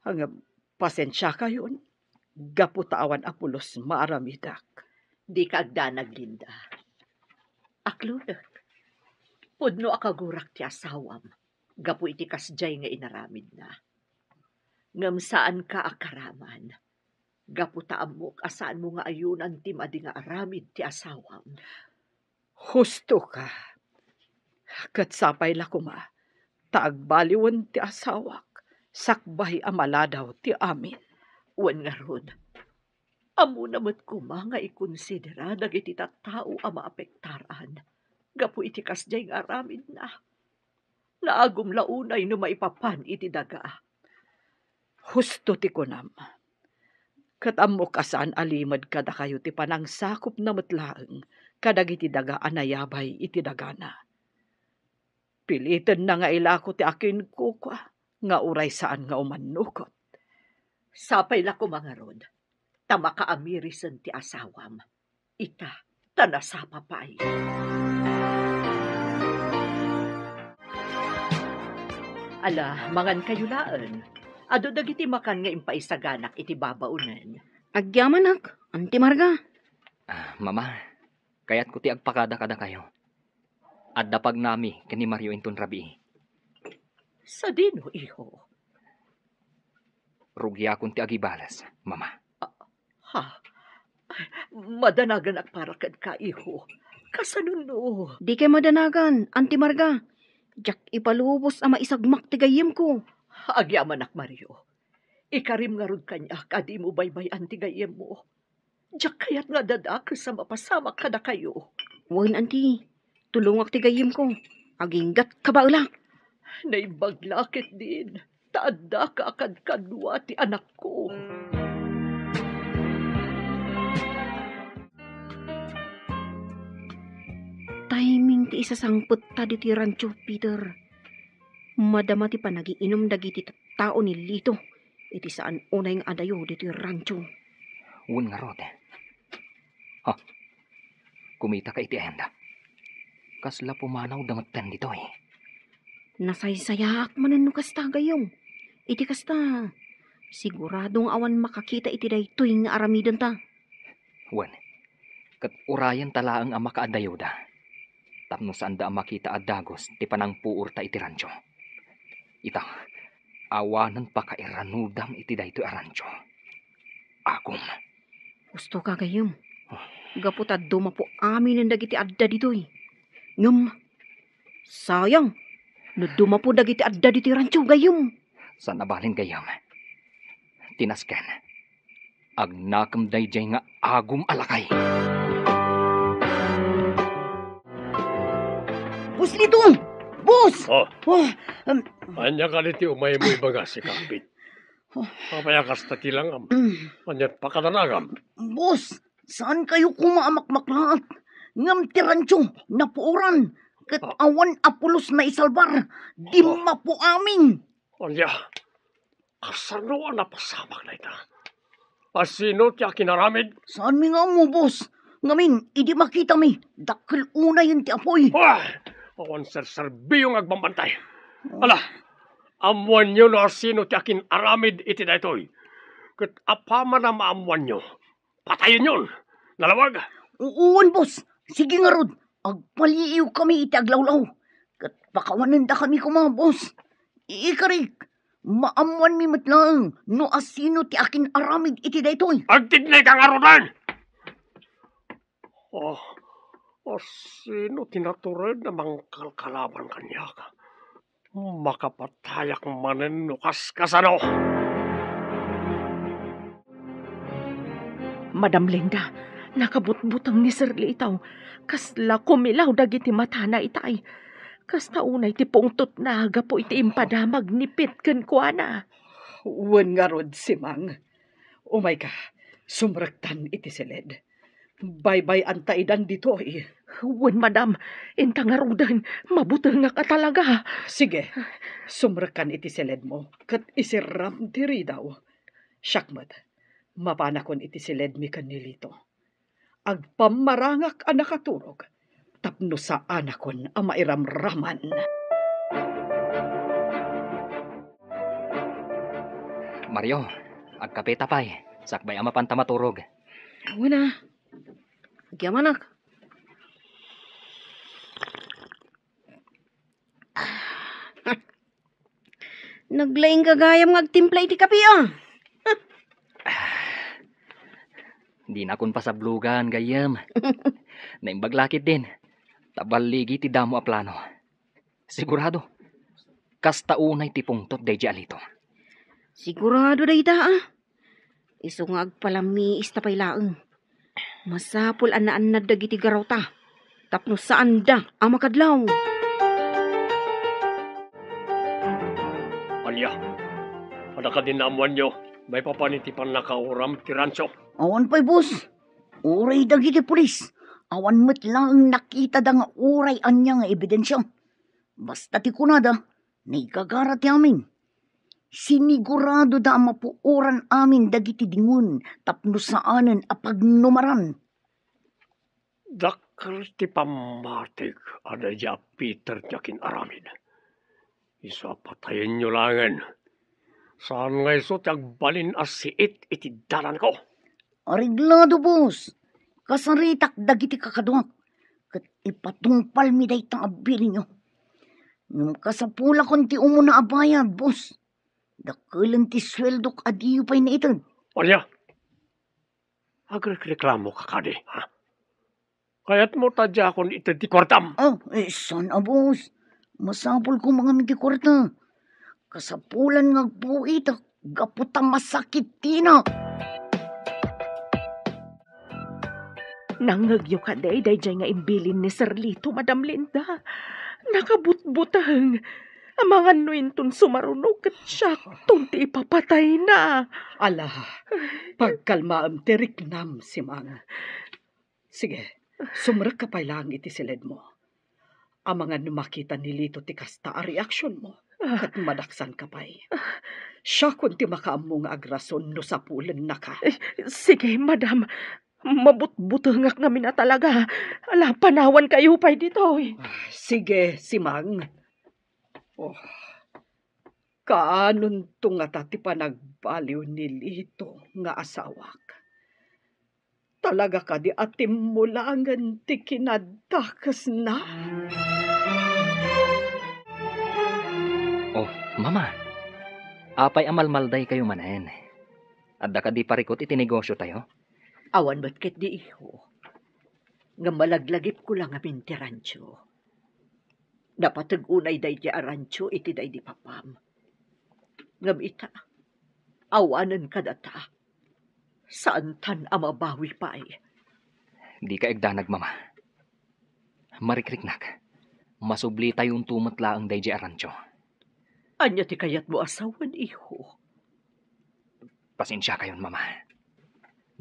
Ngem pasensiakayon gapu ta awan a pulos maaramidak. Dika agdanag, Linda. Aklodek. Pudno a kagurak ti asawam gapu iti kasdiay nga inaramidna. Ngem saanka a karaman. gapu ta ammok a saanmo nga ayunan ti madi nga aramid ti asawam. Husto ka. Ket sapay la koma, ta agbaliwen ti asawak, sakbay a maladaw ti amin. Wen ngarud, ammona met koma nga ikonsidera dagiti tattao a maapektaran gapu iti kasdiay nga aramidna. Naagum la unay no maipapan iti daga. Husto ti kunam. Ket ammok a saan a limed kadakayo ti panangsakupna met laeng kadagiti daga a nayabay iti dagana. Pilitenna nga ilako ti akinkukua nga uray saan nga umannukot. Sapay la koma ngarud, ta makaamirisen ti asawam. Ita, ta nasapa pay. Ala, mangankayo laeng. Adu dagiti makan nga impaisaganak iti babaonen. Agyamanak, Auntie Marga. Ah, Mama, kayatko ti agpakada kadakayo. Adda pagnami ken ni Mario inton rabii. Sadino, iho? Rugiakon ti agibales, Mama. Ha? Ay, madanaganak para kenka, iho. Kasano no? Dikay madanagan, Auntie Marga. Diak ipalubos a maisagmak ti gayyemko. Agyamanak, Mario. Ikarim ngarud kaniak a dimo baybay-an ti gayyemmo. Diak kayat nga adda dakes a mapasamak kadakayo. Wen, Auntie. Tulongak ti gayyemko. Aginggat kabaelak. Naimbag la ketdin, ta addaka a kadkadua ti anakko. Timing ti isasangpetta ditoy rancho, Peter. Madama ti panagiinum dagiti tattao ni Lito iti saan unay nga adayo ditoy rancho. Wen ngarud. Ha? Kumitaka iti ayanda. Kasla pumanawda metten ditoy. Nasaysayaak manen no kasta, gayyem. Iti kasta, sigurado nga awan makakita iti daytoy nga aramidenta. Wen, ket urayenta laeng a makaadayoda, tapno saanda a makita a dagus ti panangpuorta iti rancho. Ita, awanen pakairanudam iti daytoy a rancho. Agum. Husto ka, gayyem. Gapu ta dumapo aminen dagiti adda ditoy. Ngem, sayang, no dumapo dagiti adda ditoy rancho, gayyem. Saan a balin, gayyem. Ti nasken, agnakem daydiay nga agum a lakay. Boss Lito! Boss! Oh. Oh, um, Ania kadi ti umaymo ibaga, Sikapit? Oh. Apay a kasta ti langam? Mm. Ania ti pakadanagam? Boss, saan kayo koma a makmaklaat? Ngem ti rancho, napuoran. Ket Ah. awan a pulos naisalbar. Ah. Dimmapo amin. Ania? Kasano a napasamak dayta? A sino ti akinaramid? Saanmi nga ammo, boss. Ngamin, idi makitami, dakkel unayen ti apuy. Ah! Awan serserbio nga agbambantay. Ala, ammoanyo no a sino ti akin-aramid iti daytoy. Ket apaman a maammoanyo, patayenyon. Nalawag. Uwan, boss. Sige ngarud, agpaliiwkami iti aglawlaw. Ket pakawanendakami koma, boss. Ikarik, maammoanmi met laeng no a sino ti akin-aramid iti daytoy. Agtidnay ka ngaruden! Oh, a sino ti natured a mangkalkalaban kaniak? Makapatayak manen no kaskasano. Madam Linda, nakabutbuteng ni Sir Lito. Kasla kumilaw dagiti matana itay. Kasta unay ti pungtotna gapu iti impadamag ni Pit kenkuana. Wen ngarud, Simang. Umayka, sumrektan iti siled. Baybay-anta idan ditoy. Wen, madam, inta ngaruden, mabutengak a talaga. Sige, sumrekkan iti siledmo, ket isirram ti ridaw. Siak met, mapanakon iti siledmi ken ni Lito. Agpammarangak a nakaturog tapno saanakon a mairamraman. Mario, agkapeta pay, sakbay a mapanta maturog. Wen a. Agyamanak. Naglaing gagayam nga agtimpla iti kape, a. Ah, Dinakon pasablogan, gayyem. Naimbag la ketdin, ta balligi ti damo a plano. Sigurado, kasta unay ti pungtot daydi a Lito. Sigurado dayta, a. Isu nga agpalamiista pay laeng. Masapul a naannad dagiti garawta tapno saanda a makadlaw. Ania? Adda kadi naammoanyo maipapan iti pannakauram ti rancho? Awan pay, boss. Uray dagiti pulis, awan met laeng nakitada nga uray ania nga ebidensia. Basta ti kunada, naigagara ti amin. Siniguradoda a mapuoran amin dagiti dingon tapno saanen a pagnumaran. Dakkel ti pammatik a daydi a Peter ti akin-aramid. Isu a patayenyo laengen. Saan nga isu ti agbalin a siit iti dalanko. Areglado, boss. Kasaritak dagiti kakaduak, ket ipatungpalmi dayta a bilinyo. Ngem kasapulakon ti umuna a bayad, boss. Dakkelen ti sueldok a diyo pay naited. Ania? Agrekreklamoka kadi, ha? Kayatmo ta diakon ited ti kuartam? Ah, eh, saan a, boss. Masapul koma ngamin ti kuarta. Kasapulan nga agpuitak gapu ta masakit tinak. Nangngegyo kadi daydiay nga imbilin ni Sir Lito, Madam Linda? Nakabutbuteng. Amangan no inton sumaruno ket siakton ti ipapatayna. Ala, pagkalmaem ti riknam, Simang. Sige, sumrekka pay laeng iti siledmo. Amangan no makita ni Lito ti kasta a reaksionmo, ket madaksanka pay. Siakon ti makaammo nga agrason no sapulennaka. Eh, sige, madam. Mabutbutengak ngamin a talaga. Ala, panawankayo pay ditoy. Ah, sige, Simang. Oh, kaanonto ngata ti panagbaliw ni Lito nga asawak? Talaga kadi a timmulangen ti kinadakesna? Oh, Mama. Apay a malmaldaykayo manen? Adda kadi parikut iti negosiotayo? Awan met ketdi, iho. Ngem malaglagipko la ngamin ti rancho. Napateg unay daydi a rancho iti daydi papam. Ngem ita, awanen kadata. Saantan a mabawi pay. Dika agdanag, Mama. Marikriknak. Masublitayonto met laeng daydi a rancho. Ania ti kayatmo a sawen, iho? Pasensiakayon, Mama.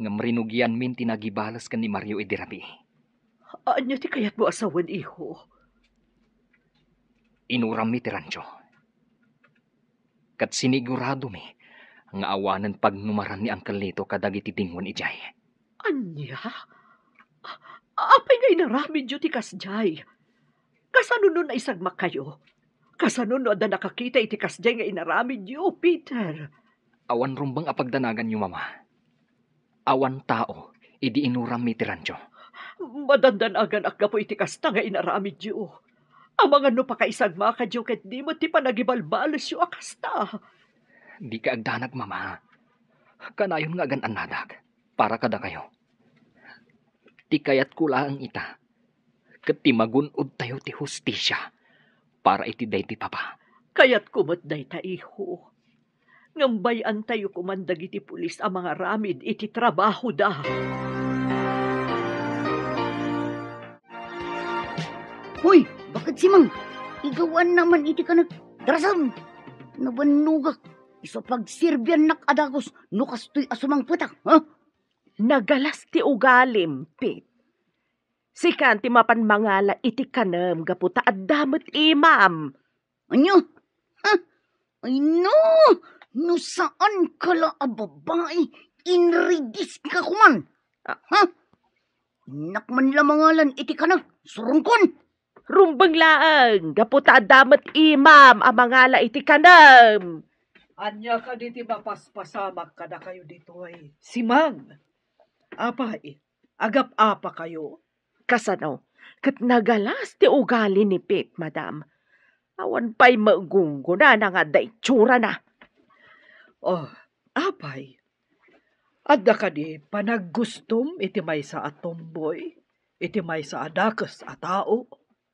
Ngem rinugianmin ti nagibales ken ni Mario idi rabii. Ania ti kayatmo a sawen, iho? Inurammi ti rancho. Ket siniguradomi nga awanen pagnumaran ni Uncle Lito kadagiti dingon idiay. Ania? A-, apay nga inaramidyo ti kasdiay? Kasano no naisagmakayo? Kasano no adda nakakita iti kasdiay nga inaramidyo, Peter? Awan rumbeng a pagdanaganyo, Mama. Awan tao idi inurammi ti rancho. Madandanaganak gapu iti kasta nga inaramidyo. Amangan no pakaisagmakadyo ket di met ti panagibalbalesyo a kasta. Dika agdanag, Mama. Kanayon nga agan-annadak para kadakayo. Ti kayatko laeng ita, ket ti magun-odtayo ti hustisia para iti daydi papa. Kayatko met dayta, iho. Ngem bay-antayo koman dagiti pulis a mangaramid iti trabahoda. Hoy, bakit, Simang? Igawanna man iti kanek. Darasam! Nabannogak. Isu a pagserbiannak a dagus no kastoy a sumangpetak, ha? Nagalas ti ugalim, Pete. Sikan ti mapan mangala iti kanem gapu ta adda met imam. Ania? Ha? Ay no! No saanka la a babai, inridiska koman. Ah. Ha? Innak man la mangalan iti kanek, surongkon. Rumbeng laeng, gapu ta adda met imam a mangala iti kanem. Ania kadi ti mapaspasamak kadakayo ditoy, Simang? Apay, agap-apakayo? Kasano? Ket nagalas ti ugali ni Pete, madam. Awan pay magunggona nga adda itsurana. Oh, apay, Adda kadi panaggustom iti maysa a tomboy, iti maysa a dakes a tao?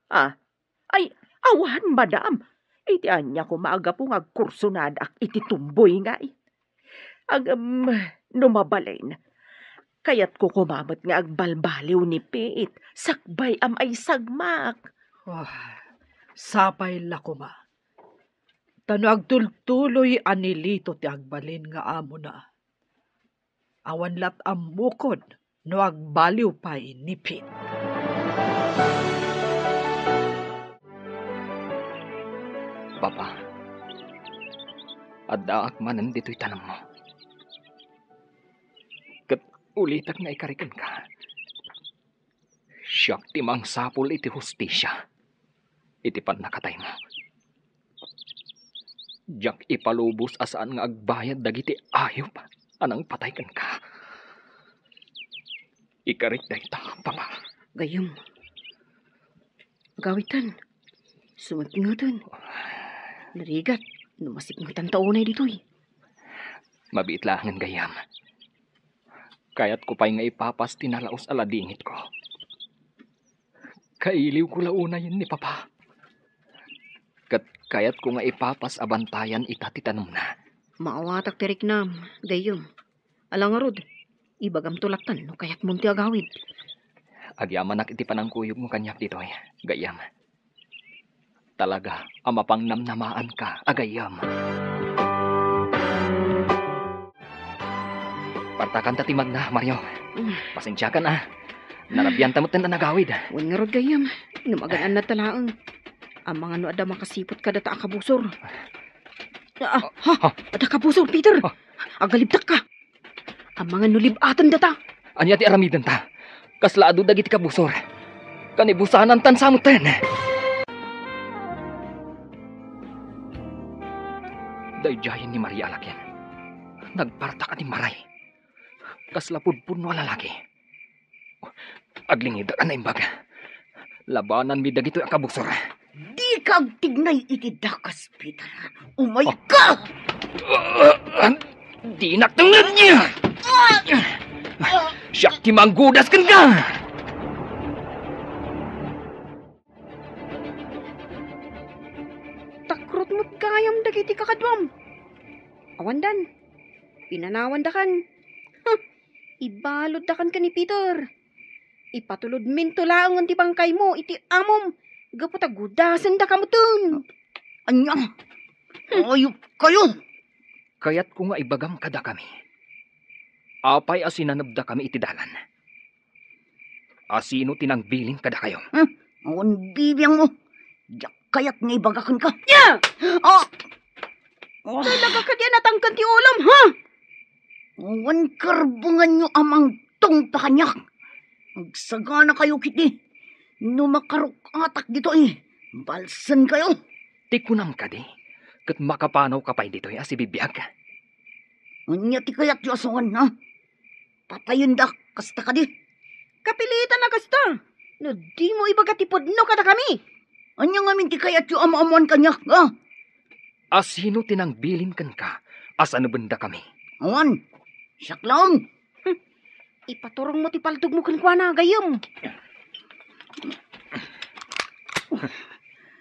Ah, ay, awan, madam. Iti ania koma a gapu nga agkursonadak iti tomboy ngay? Ngem, no mabalin, kayatko koma met nga agbalbaliw ni Pete, sakbay a maisagmak. Ah, sapay la koma. Ta no agtultuloy a ni Lito ti agbalin nga amona, awan lat ammokon no agbaliw pay ni Pete. Papa, addaak manen ditoy tanemmo. Ket ulitek nga ikarikenka. Siak ti mangsapul iti hustisia iti pannakataymo. Diak ipalubos a saan nga agbayad dagiti ayup a nangpatay kenka. Ikarik dayta, Papa. Gayyem. Agawidtan. Sumipngeten. Narigat no masipngetan ta unay ditoy. Mabiit laengen, gayyem. Kayatko pay nga ipapas ti nalaus a ladingitko. Kailiwko la unayen ni Papa. Ket kayatko nga ipapas a bantayan ita ti tanemna. Maawatak ti riknam, gayyem. Ala ngarud, ibagamto lattan no kayatmon ti agawid. Agyamanak iti panangkuyogmo kaniak ditoy, gayyem. Talaga a mapangnamnamaanka a gayyem. Partakanta ti magna, Mario. Mm. Pasensiakan, a. Narabianta metten a nagawid. Wen ngarud, gayyem. Ngem agan-annadta laeng. Amangan no adda makasiput kadata a kabusor. Ah, ha? Ha? Adda kabusor, Peter. Ha? Agalibdakka. Amangan no lib-atendata. Ania ti aramidenta? Kasla adu dagiti kabusor. Kanibusanantan sa metten. Daydiayen ni Maria a lakin. Nagpartak a dimmaray. Kasla pudpudno a lalaki. Aglingidak a naimbag. Labananmi dagitoy a kabusor. Dika agtignay iti dakas, Peter. Umayka! Ah! Dinak tengnged! Siak ti manggudas kenka! Takrot met gayam dagiti kakaduam. Awandan. Pinanawandakan. Huh! Ibaluddakan ken ni Peter. Ipatulodminto laengen ti bangkaymo iti amom gapu ta gudasendaka metten. Ania? Ayupkayo! Kayatko nga ibagam kadakami. Apay a sinanebdakami iti dalan? Asino ti nangbilin kadakayo? Hmm? Awan bibiangmo. Diak kayat nga ibaga kenka. Nia! Ah! Ah! Talaga kadi a natangken ti ulom, ha? Awan karbenganyo a mangtungpa kaniak. Agsaganakayo ketdi. No makaruk-atak ditoy, balsenkayo. Ti kunam kadi, ket makapanawka pay ditoy a sibibiag? Ania ti kayatyo a sawen, ha? Patayendak, kasta kadi? Kapilitan a kasta, no dimo ibaga ti pudno kadakami. Ania ngamin ti kayatyo a maammoan kaniak, ha? Asino ti nangbilin kenka a sanebendakami? Awan, siak laeng. Hmm. Ipaturongmo ti paltogmo kenkuana, gayyem.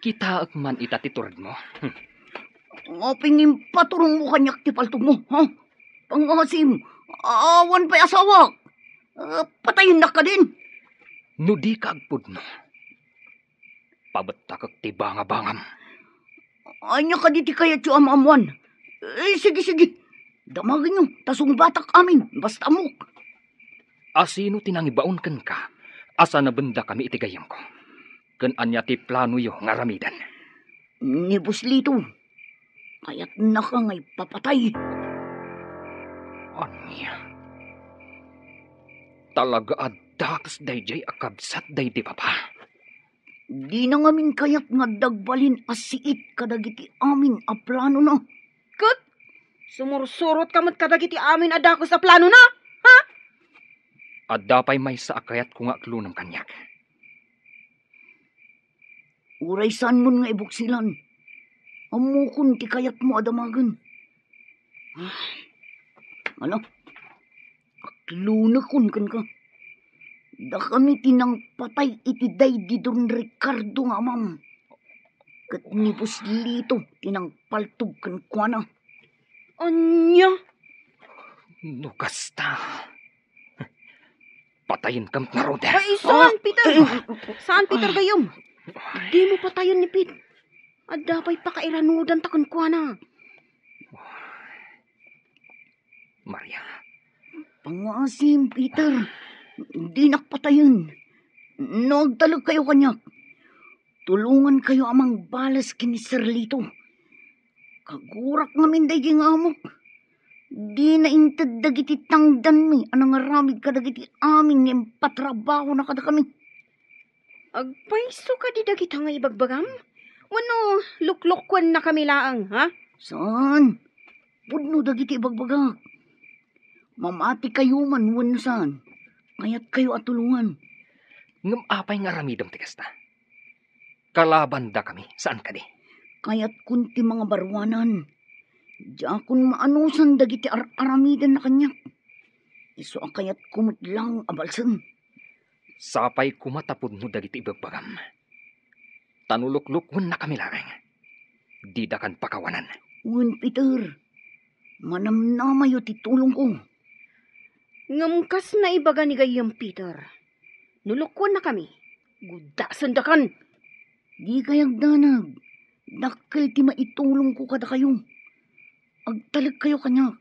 Kitaek man ita ti turedmo. Hmm. Apay nga impaturongmo kaniak ti paltogmo, ha? Pangasim, awan pay asawak. Ah, patayennak kadin. No dika agpudno, pabettakek ti bangabangam. Ania kadi ti kayatyo a maammoan? Eh, sige, sige. Damagenyo, ta sungbatak amin, basta ammok. Asino ti nangibaon kenka a sanebendakami iti gayyemko? Ken ania ti planoyo nga aramiden? Ni Boss Lito, kayatnaka nga ipapatay. Ania? Talaga a dakes daydiay a kabsat daydi, Papa. Dina ngamin kayat nga adda agbalin a siit kadagiti amin a planona. Ket sumursurotka met kadagiti amin a dakes a planona, ha? Adda pay maysa a kayatko nga aklonam kaniak. Uray saanmon nga ibuksilan, ammokon ti kayatmo a damagen. Ah, ala, Lumekon kenka. Dakami ti nangpatay iti daydi Don Ricardo nga amam. Ket ni Boss Lito ti nangpaltog kenkuana. Ania? No kasta, patayenka met ngarud. Ay, saan, Peter? Saan, Peter, gayyem? Dimo patayen ni Pete. Adda pay pakairanudanta kenkuana. Maria. Panguasim, Peter. Dinak patayen. No agtalekkayo kaniak, tulongankayo a mangbales ken ni Sir Lito. Kagurak ngamin daydi nga amok. Dina inted dagiti tangdanmi a nangaramid kadagiti amin nga impatrabahona kadakami. Agpayso kadi dagita nga ibagbagam? Wenno luklukkuennakami laeng, ha? Saan? Pudno dagiti ibagbagak. Mamatikayo man wenno saan, kayatkayo a tulongan. Ngem apay nga aramidem ti kasta? Kalabandakami, saan kadi? Kayatkon ti mangabaruanan. Diakon maanusan dagiti ar-aramidenna kaniak. Isu a kayatko met laeng a balsen. Sapay koma ta pudno dagiti ibagbagam. Ta no luklukkuennakami laeng, didakan pakawanan. Wen, Peter, manamnamayo ti tulongko. Ngem kas naibaga ni gayyem Peter, no lukkuennakami, guddasendakan. Dikay agdanag. Dakkel ti maitulongko kadakayo. Agtalekkayo kaniak.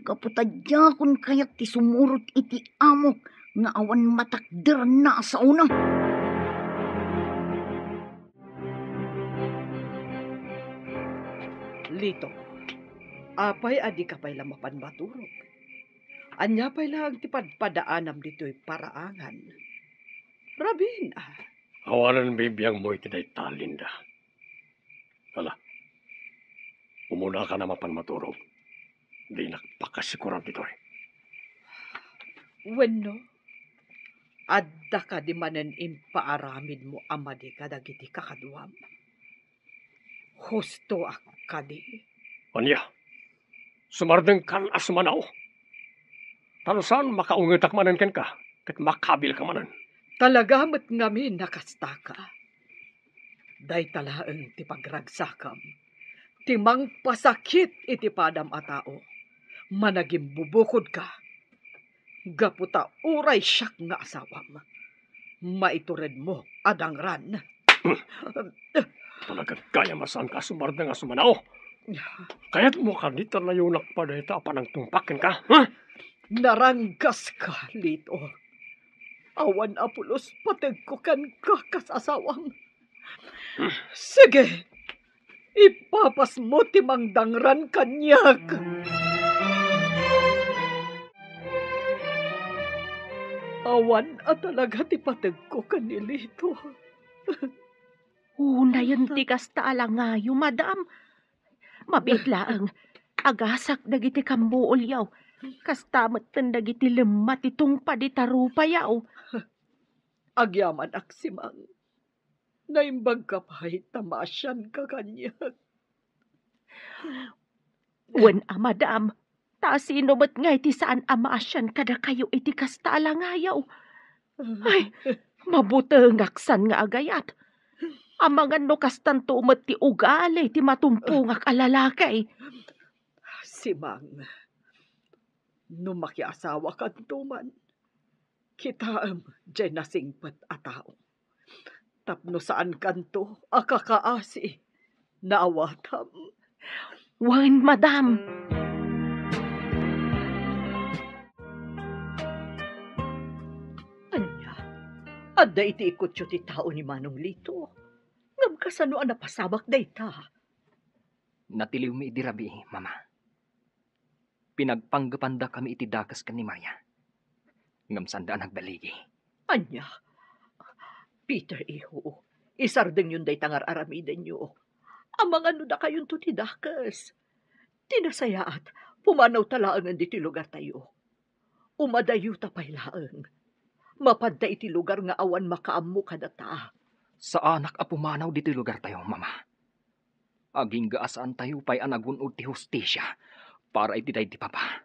Gapu ta diakon kayat ti sumurot iti amok nga awan matakderanna a saona. Lito, apay a dika pay la mapan maturog? Ania pay laeng ti padpadaanam ditoy paraangan? Rabin, a. Awanen bibiangmo iti dayta, Linda. Ala, umunaka a mapan maturog. Dinak pakasikoran ditoy. Wenno, adda kadi manen impaaramidmo a madi kadagiti kakaduam? Hustoak kadi? Ania? Sumardengkan a sumanao? Ta no saan, makaungetak manen kenka, ket makabilka manen. Talaga met ngamin a kastaka. Dayta laeng ti pagragsakam, ti mangpasakit iti padam a tao. Managimbubukodka, gapu ta uray siak nga asawam, maituredmo a dangran. Talaga gayam a saanka a sumardeng a sumanao. Kayatmo kadi ta layonak pay dayta a panangtungpak kenka, ha? Naranggaska, Lito. Awan a pulos pategko kenka kas asawam. Sige, ipapasmo ti mangdangran kaniak. Awan a talaga ti pategko ken ni Lito. Unayen ti kasta a langayo, madam. Mabiit laeng, agasak dagiti kammuolyo. Kasta metten dagiti lemma ti tungpad ita rupayo. Agyamanak, Simang. Naimbagka pay ta maasianka kaniak. Wen a, madam, ta sino met ngay ti saan a maasian kadakayo iti kasta a langayo? Ay, mabutengak san nga agayat. Amangan no kastanto met ti ugali ti matumpongak a lalaki. Simang, no makiasawakanto man, kitaem diay nasingpet a tao. Tapno saankanto a kakaasi, naawatam? Wen, madam. Ania, adda iti ikutyo ti tao ni Manong Lito? Ngem kasano a napasamak dayta? Natiliwmi idi rabii, Mama. Pinagpanggepandakami iti dakes ken ni Maria. Ngem sanda a nagbaligi. Ania? Peter, iho, isardengyon dayta nga ar-aramidenyo. Amangan no dakayonto ti dakes. Ti nasayaat, pumanawta laengen ditoy lugartayo. Umadayota pay laeng. Mapadta iti lugar nga awan makaammo kadata. Saanak a pumanaw ditoy lugartayo, Mama. Agingga a saantayo pay a nagun-od ti hustisia para iti daydi papa.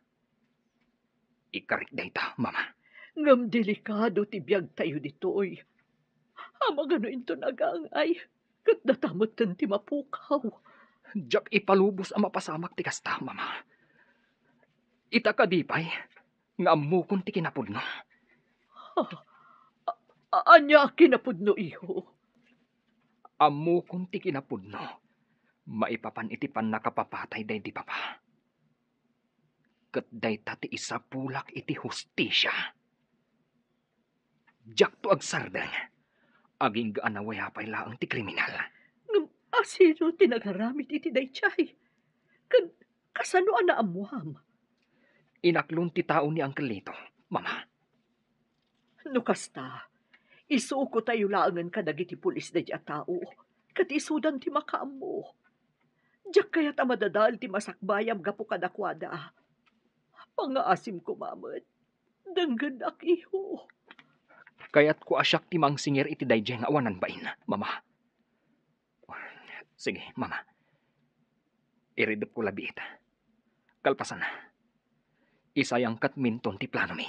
Ikarik dayta, Mama. Ngem delikado ti biagtayo ditoy. Amagano inton agaangay, ket data metten ti mapukaw. Diak ipalubos a mapasamak ti kasta, Mama. Ita kadi pay nga ammokon ti kinapudno. Ah, a-, ania a kinapudno, iho? Ammokon ti kinapudno maipapan iti pannakapapatay daydi papa. Ket dayta ti isapulak iti hustisia. Diakto agsardeng. Agingga a nawayaw pay laeng ti kriminal. Ngem asino ti nagaramid iti daydiay? Ken kasano a naammuam? Inaklon ti tao ni Uncle Lito, Mama. No kasta, isukotayo laengen kadagiti pulis daydiay a tao, ket isudan ti makaammo. Diak kayat a madadael ti masakbayam gapu kadakuada. Pangaasim koma met. Denggennak, iho. Kayatko a siak ti mangsinger iti daydiay nga awanan bain, Mama. Sige, Mama. Iridepko labiit. Kalpasanna, isayangkat minton ti planomi.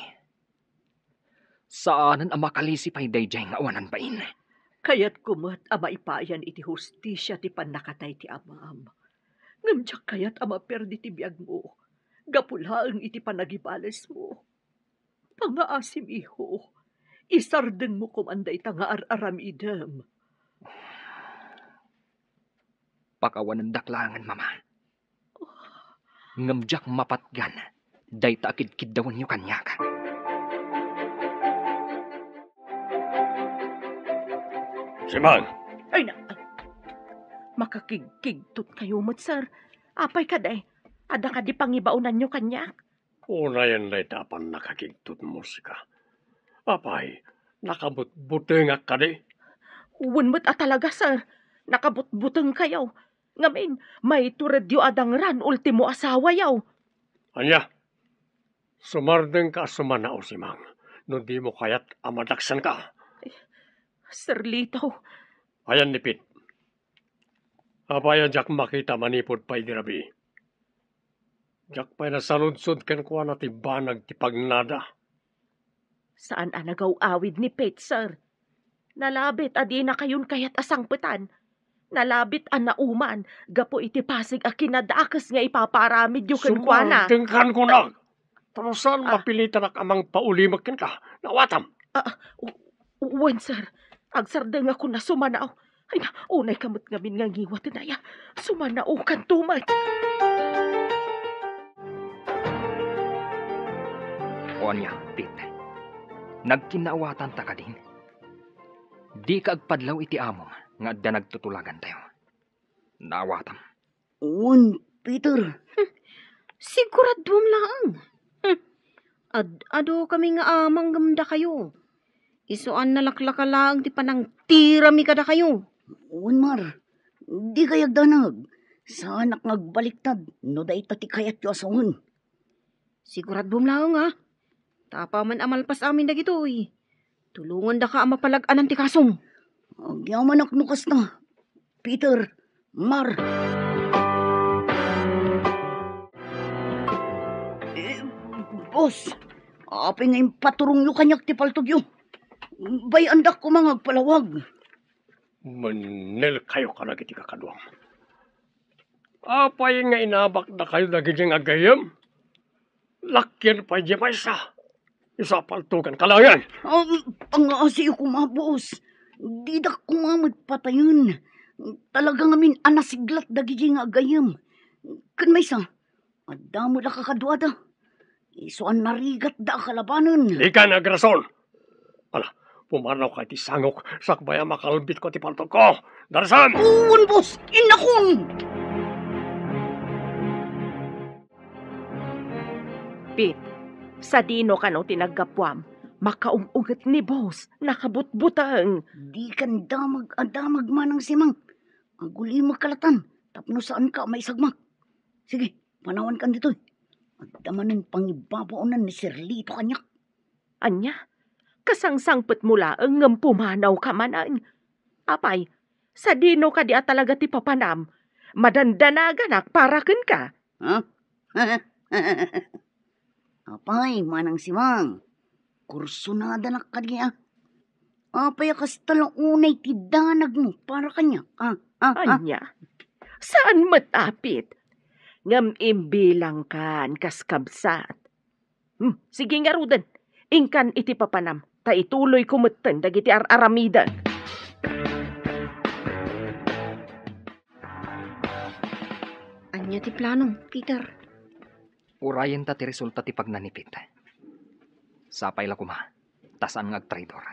Saanen a makalisi pay daydiay nga awanan bain. Kayatko met a maipayan iti hustisia ti pannakatay ti amam. Ngem diak kayat a maperdi ti biagmo gapu laeng iti panagibalesmo. Pangaasim, iho. Isardengmo koman dayta nga ar-aramidem. Pakawanendak laengen, Mama. Ngem diak mapatgan dayta a kidkiddawenyo kaniak. Simang! Ay, na-, makakigkigtot kayo met, sir. Apay kadi? Adda kadi pangibaonanyo kaniak? Unayen dayta a pannakakigtotmo, sika. Apay, nakabutbutengak kadi? Wen met a talaga, sir. Nakabutbuteng kayo. Ngamin, maituredyo a dangran ultimo asawayo. Ania? Sumardengka a sumanao, Simang, no dimo kayat a madaksanka. Sir Lito. Ayan ni Pete. Apay a diak makita manipud pay di rabii? Diak pay nasaludsod kenkuana ti banag ti pagnada. Saan a nagaw-awid ni Pete, sir. Nalabit a dinakayon kayat a sangpetan. Nalabit a nauman gapu iti pasig a kinadakes nga ipapaaramidyo kenkuana. Sumardengkan kunak. Tapno saan mapilitanak a mangpaulimek kenka. Naawatam. Ah, u-, wen, sir. Agsardengakon a sumanao. Ay, unayka met ngamin nga ngiwaten aya. Sumanaokanto met. O ania, Pete? Nagkinnaawatanta kadin? Dika agpadlaw iti amom nga adda nagtutulagantayo. Naawatam. Wen, Peter. Hmm. Siguraduam laeng. Hmm. Ad-adu kami nga amang ngem dakayo. Isu a nalaklaka laeng ti panangtirami kadakayo. Wen, Mar. Dikay agdanag. Saanak nga agbaliktad no dayta ti kayatyo a sawen. Siguraduam laeng, a. Ta apaman a malpas amin dagitoy, tulongandaka a mapalag-anan ti kasom. Agyamanak no kasta, Peter, Mar. Eh, boss, apay nga impaturongyo kaniak ti paltogyo? Bay-andak koma nga agpalawag. Mennel kayo kadagiti kakaduam. Apay nga inabakdakayo dagiti nga gayyem? Lakken pay diay maysa. Isu a paltogan ka laengen. Ah, pangaasiyo koma, boss. Didak koma met patayen. Talaga ngamin a nasiglat dagiti nga gayyem. Ken maysa, adda met a kakaduada. Isu a narigatda a kalabanen. Dikan agrason. Ala, pumarnawka iti sangok, sakbay a makalbitko ti paltogko. Darsan! Wen, boss! Innakon! Pete, sadino kano ti naggapuam? Makaum-unget ni boss, nakabutbuteng. Dikan damag a damag manang Simang. Agulimekka latan, tapno saanka a maisagmak. Sige, panawankan ditoy. Adda manen pangibabaonan ni Sir Lito kaniak. Ania? Kasangsangpetmo laeng ngem pumanawka manen. Apay, sadino kadi a talaga ti papanam? Madandanaganak para kenka. Ha? Apay, Manang Simang, kursunadanak kadi, a. Apay a kasta la unay ti danagmo para kaniak, a? A, a? Ania? Saan met, Apit. Ngem imbilangkan kas kabsat. Hmm, sige ngaruden. Inkan iti papanam, ta ituloyko metten dagiti ar-aramidek. Ania ti planom, Peter? Urayenta ti resulta ti pagnanipit. Sapay la koma, ta saan nga agtraidor.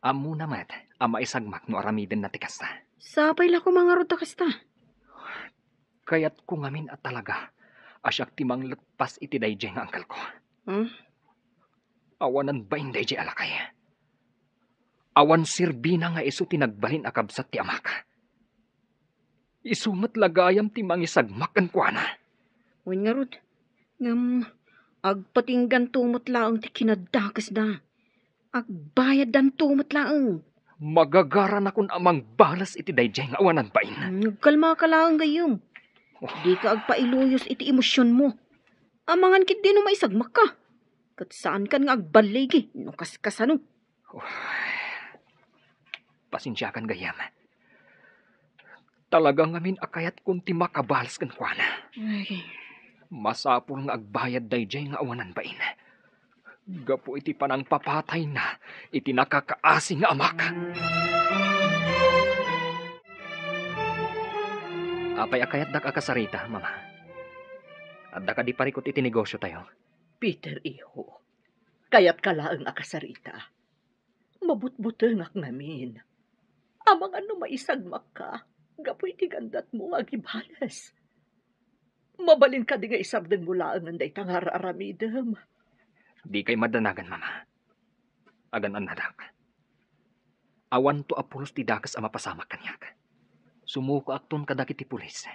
Ammona met a maisagmak no aramidenna ti kasta. Sapay la koma ngarud ta kasta. Kayatko ngamin a talaga a siak ti mangletpas iti daydiay nga angkelko. Hmm? Awanan bain daydiay a lakay. Awan serbina nga isu ti nagbalin a kabsat ti amak. Isu met la gayam ti mangisagmak kenkuana. Wen ngarud, ngem agpatingganto met laeng ti kinaddakesda. Agbayaddanto met laeng. Magagaranakon a mangbales iti daydiay nga awanan bain. Hmm, agkalmaka laeng, gayyem. Oh. Dika agpailuyos iti emosionmo. Amangan ketdi no maisagmakka. Ket saankan nga agballigi no kaskasano. Oh. Pasensiakan, gayyem. Talaga ngamin a kayatkon ti makabales kenkuana. Ay. Masapul nga agbayad daydiay nga awanan bain. Gapu iti panangpapatayna iti nakakaasi nga amak. Apay a kayatdak a kasarita, Mama? Adda kadi parikut iti negosiotayo? Peter, iho, kayatka laeng a kasarita. Mabutbutengak ngamin. Amangan no maisagmakka gapu iti gandatmo nga agibales. Mabalin kadi nga isardengmo laengen dayta nga ar-aramidem? Dikay madanagan, Mama. Agan-annadak. Awanto a pulos ti dakes a mapasamak kaniak. Sumukoakton kadagiti pulis.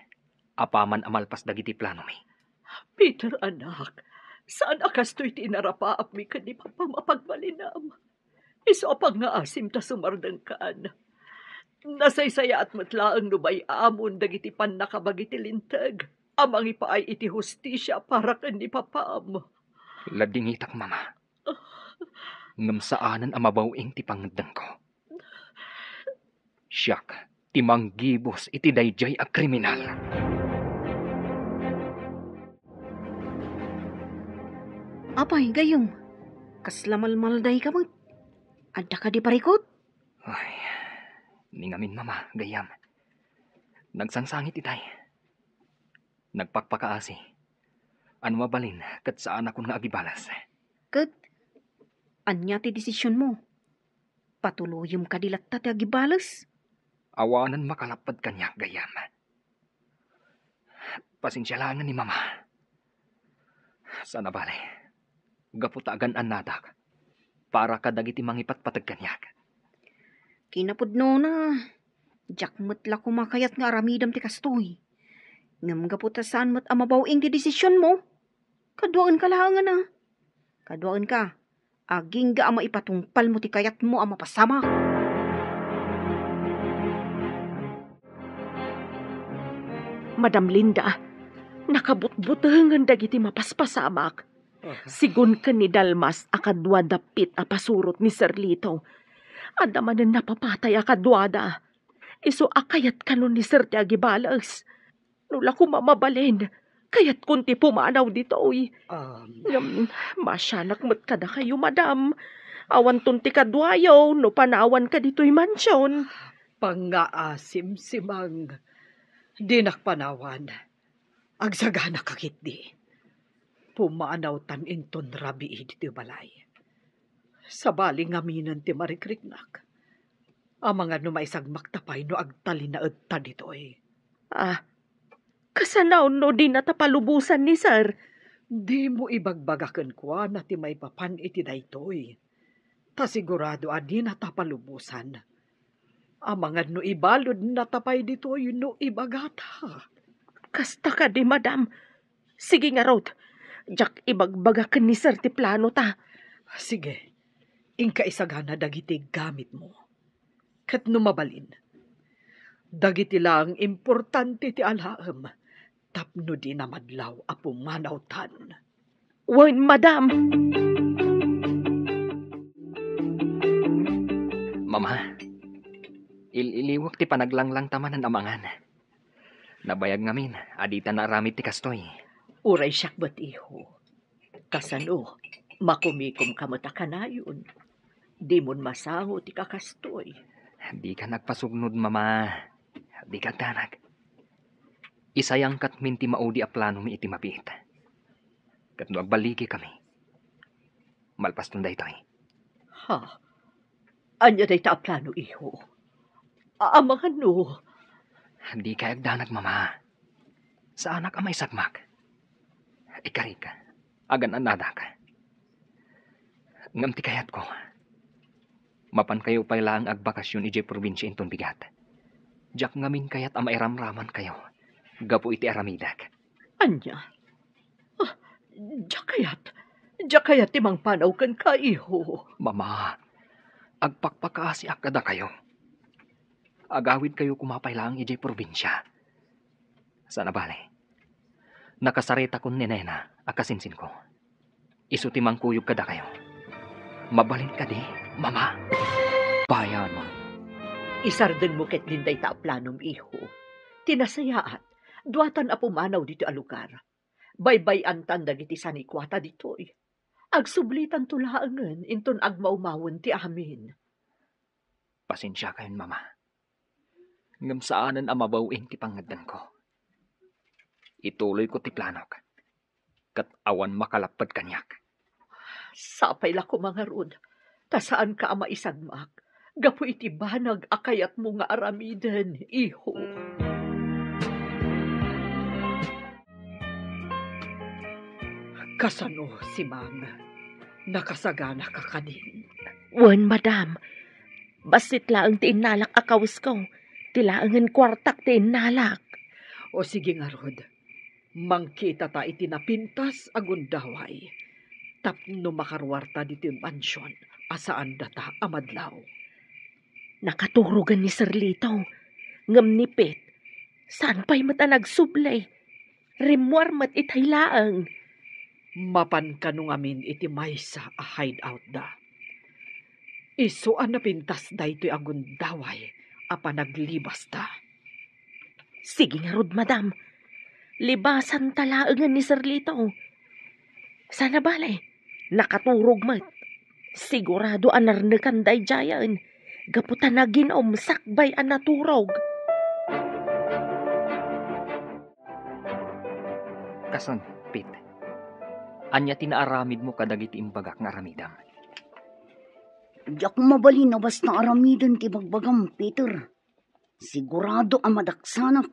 Apaman a malpas dagiti planomi. Peter, anak, saan a kastoy ti inarapaapmi ken ni Papam a pagbalinam. Isu a pangngaasim ta sumardengkan. Nasaysayaat met laeng no bay-amon dagiti pannakabagi ti Linteg a mangipaay iti hustisia para ken ni Papam. Ladingitak, Mama. Ngem saanen a mabaw-ing ti pangngeddengko. Siak ti manggibus iti daydiay a kriminal. Apay, gayyem, kasla malmaldayka met? Adda kadi parikut? Ay, ni ngamin, Mama, gayyem. Nagsangsangit itay. Nagpakpakaasi. Ania mabalin ket saanakon nga agibales. Ket ania ti desisionmo? Patuloyem kadi latta ti agibales? Awanen makalapped kaniak, gayyem. Pasensia laengen ni Mama. Saan a bale, gapu ta agan-annadak para kadagiti mangipatpateg kaniak. Kinapudnona, diak met la koma kayat nga aramidem ti kastoy. Ngem gapu ta saan met a mabaw-ing ti desisionmo, kaduaenka laengen a. Kaduaenka, agingga a maipatungpalmo ti kayatmo a mapasamak. Madam Linda, nakabutbutengen dagiti mapaspasamak. Sigun ken ni Dalmas a kadua dapit a pasurot ni Sir Lito. Adda manen napapatay a kaduada. Isu a kayat kano ni Sir ti agibales. No la koma mabalin, kayatkon ti pumanaw ditoy. Um, Ngem, masianak met kadakayo, madam. Awanton ti kaduayo no panawanka ditoy mansion. Pangngaasim, Simang. Dinak panawan. Agsagana ka ketdi. Pumanawtan inton rabii ditoy balay. Sabali ngaminen ti marikriknak. Amangan no maisagmakta pay no agtalinaedta ditoy. Ah, kasano no dinata palubosan ni Sir? Dimo ibagbaga kenkuana ti maipapan iti daytoy. Ta sigurado a dinata palubosan. Amangan no ibaludnata pay ditoy no ibagata. Kasta kadi, madam. Sige ngarud, diak ibagbaga ken ni Sir ti planota. Sige, inka isagana dagiti gamitmo. Ket no mabalin, dagiti laeng importante ti alaem tapno dina madlaw a pumanawtan. Wen, madam. Mama, il-iliwek ti panaglanglang ta manen a mangan. Nabayag ngamin a dita naaramid ti kastoy. Uray siak met, iho. Kasano, makumikomka met a kanayon? Dimon masango ti kakastoy. Dika nagpasugnod, Mama. Dika agdanag. Isayangkatmin ti maudi a planomi iti mabiit. Ket no agballigikami, malpaston daytoy. Ha? Ania dayta a plano, iho? Amangan no. Dika agdanag, Mama. Saanak a maisagmak. Ikarik, agan-annadak. Ngem ti kayatko, mapankayo pay laeng agbakasyon idiay probinsia inton bigat. Diak ngamin kayat a mairamramankayo gapu iti aramidek. Ania? Ah, diak kayat. Diak kayat ti mangpanaw kenka, iho. Mama, agpakpakaasiak kadakayo. Agawidkayo koma pay laeng idiay probinsia. Saan a bale, nakasaritakon ni Nena a kasinsinko. Isu ti mangkuyog kadakayo. Mabalin kadi, Mama? Bayan. Isardengmo ketdin dayta a planom, iho. Ti nasayaat, duatan a pumanaw ditoy a lugar. Baybay-antan dagiti sanikuata ditoy. Agsublitanto laengen inton agmawmawen ti amin. Pasensiakayon, Mama. Ngem saanen a mabaw-in ti pangngeddengko. Ituloyko ti planok, ket awan makalapped kaniak. Sapay la koma ngarud, ta saanka a maisagmak gapu iti banag a kayatmo nga aramiden, iho. Kasano, Simang? Nakasaganaka kadin? Wen, madam. Bassit laeng ti innalak a kawesko. Ti laengen kuartak ti innalak. O sige ngarud, mangkitata iti napintas a gundaway tapno makaruarta ditoy mansion a saan data a madlaw. Nakaturogen ni Sir Lito, ngem ni Pete, saan pay met a nagsubli. Rimmuar met itay laeng. Mapan kano ngamin iti maysa a hideout da. Isu a napintas daytoy a gundaway a panaglibasta. Sige ngarud, madam. Libasanta laengen ni Sir Lito. Saan a bale, nakaturog met. Sigurado a narnekan daydiayen gapu ta nagin-om sakbay a naturog. Kasano, Pete? Ania ti naaramidmo kadagiti imbagak nga aramidem? Diak mabalin a basta aramiden ti ibagbagam, Peter. Sigurado a madaksanak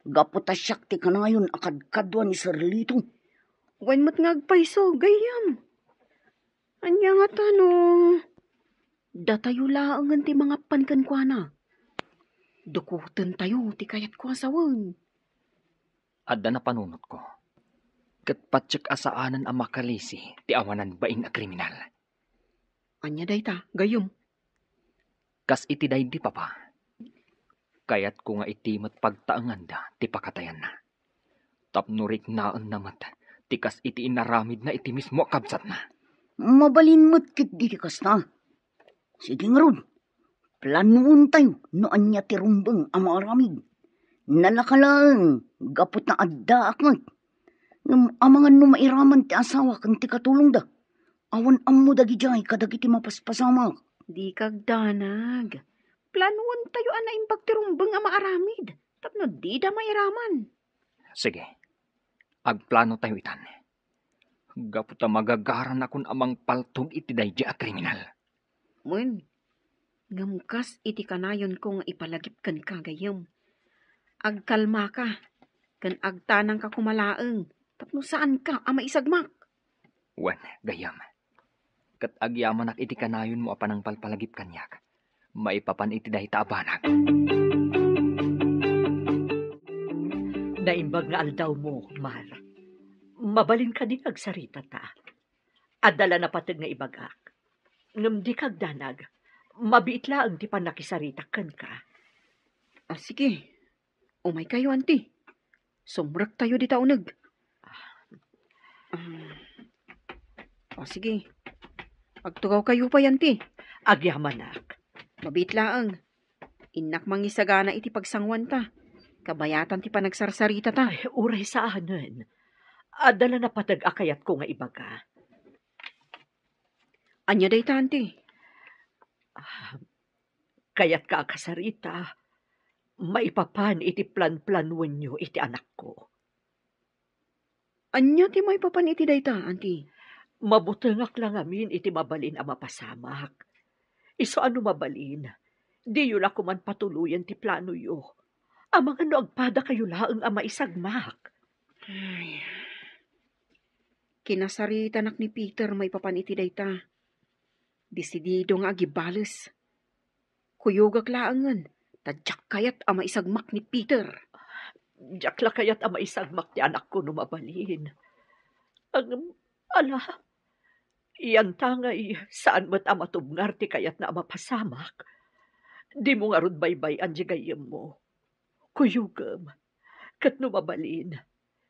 gapu ta siak ti kanayon a kadkadua ni Sir Lito. Wen met nga agpayso, gayyem. Ania ngata no datayo laengen ti mangapan kenkuana? Dukotentayo ti kayatko a sawen. Adda napanunotko, ket patiek a saanen a makalisi ti awanan bain a kriminal. Ania dayta, gayyem? Kas iti daydi, Papa, kayatko nga iti met pagtaenganda ti pakatayanna, tapno riknaenna met ti kas iti inaramidna iti mismo a kabsatna. Mabalin met ketdi ti kasta. Sige ngarud, planoentayo no ania ti rumbeng a maaramid. Nalaka laeng gapu ta addaak met. Ngem amangan no mairaman ti asawa ken ti katulongda. Awan ammo dagidiay kadagiti mapaspasamak. Dika agdanag. Planoentayo a naimbag ti rumbeng a maaramid tapno dida mairaman. Sige, agplanotayo itan. Gapu ta magagaranakon a mangpaltog iti daydi a kriminal. Wen, ngem kas iti kanayonko nga ipalagip kenka, gayyem, agkalmaka ken agtanangka koma laeng tapno saanka a maisagmak. Wen, gayyem, ket agyamanak iti kanayonmo a panangpalpalagip kaniak maipapan iti dayta a banag. Naimbag nga aldawmo, Mar. Mabalin kadi nga agsaritata? Adda la napateg nga ibagak. Ngem dika agdanag, mabiit laeng ti pannakisaritak kenka. Ah, sige. Umaykayo, anti. Sumrektayo dita uneg. Ah, O, sige. Agtugawkayo pay, anti. Agyamanak. Mabiit laeng. Innak mangisagana iti pagsanguanta. Kabayatan ti panagsarsaritata. Ay, uray saanen. Adda la napateg a kayatko nga ibaga. Ania dayta, anti? Ah, kayatka a kasarita, maipapan iti planplanuenyo iti anakko. Ania ti maipapan iti dayta, anti? Mabutengak la ngamin iti mabalin a mapasamak. Isu a no mabalin, diyo la koman patuloyen ti planoyo. Amangan no agpadakayo laeng a maisagmak. Ay. Kinasaritanak ni Peter maipapan iti dayta. Desidido nga agibales. Kuyogak laengen, ta diak kayat a maisagmak ni Peter. Diak la kayat a maisagmak ti anakko no mabalin. Ngem, ala, iyanta ngay, saan met a matubngar ti kayatna a mapasamak. Dimo ngarud baybay-an diay gayyemmo. Kuyogem, ket no mabalin,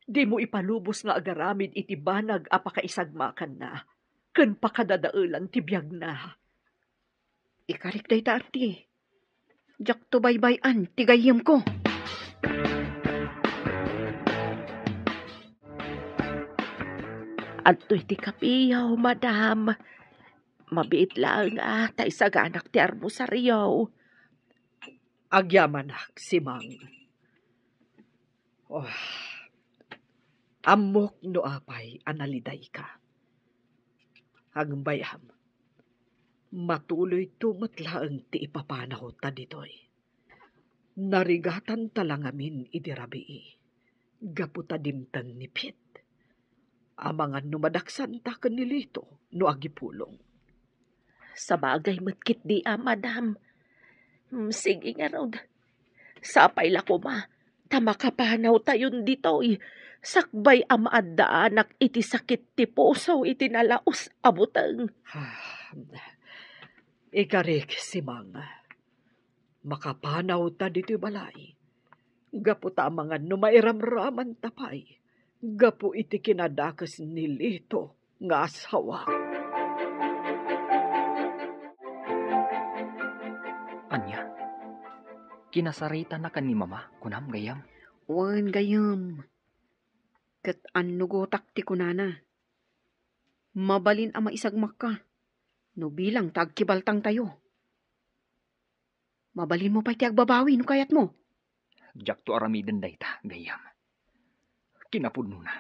dimo ipalubos nga agaramid iti banag a pakaisagmakanna ken pakadadaelan ti biagna. Ikarik dayta, anti. Diakto baybay-an ti gayyemko. Adtoy ti kapiyo, madam. Mabiit laeng a ta isaganak ti armosario. Agyamanak, Simang. Oh, ammok no apay a nalidayka. Agbayam, matuloyto met laeng ti ipapanawta ditoy. Narigatanta la ngamin idi rabii gapu ta dimteng ni Pete. Amangan no madaksanta ken ni Lito no agipulong. Sabagay met ketdi a, madam. Mm, sige ngarud. Sapay la koma ta makapanawtayon ditoy sakbay a maaddaanak iti sakit ti puso iti nalaus a buteng. Ah, ikarik, Simang. Makapanawta ditoy balay gapu ta amangan no mairamramanta pay gapu iti kinadakes ni Lito nga asawa. Ania? Kinasaritanaka ni Mama, kunam, gayyem? Wen, gayyem. Ket annugotak ti kunana. Mabalin a maisagmakka no bilang ta agkibaltangtayo. Mabalinmo pay ti agbabawi no kayatmo. Diakto aramiden dayta, gayyem. Kinapudnona,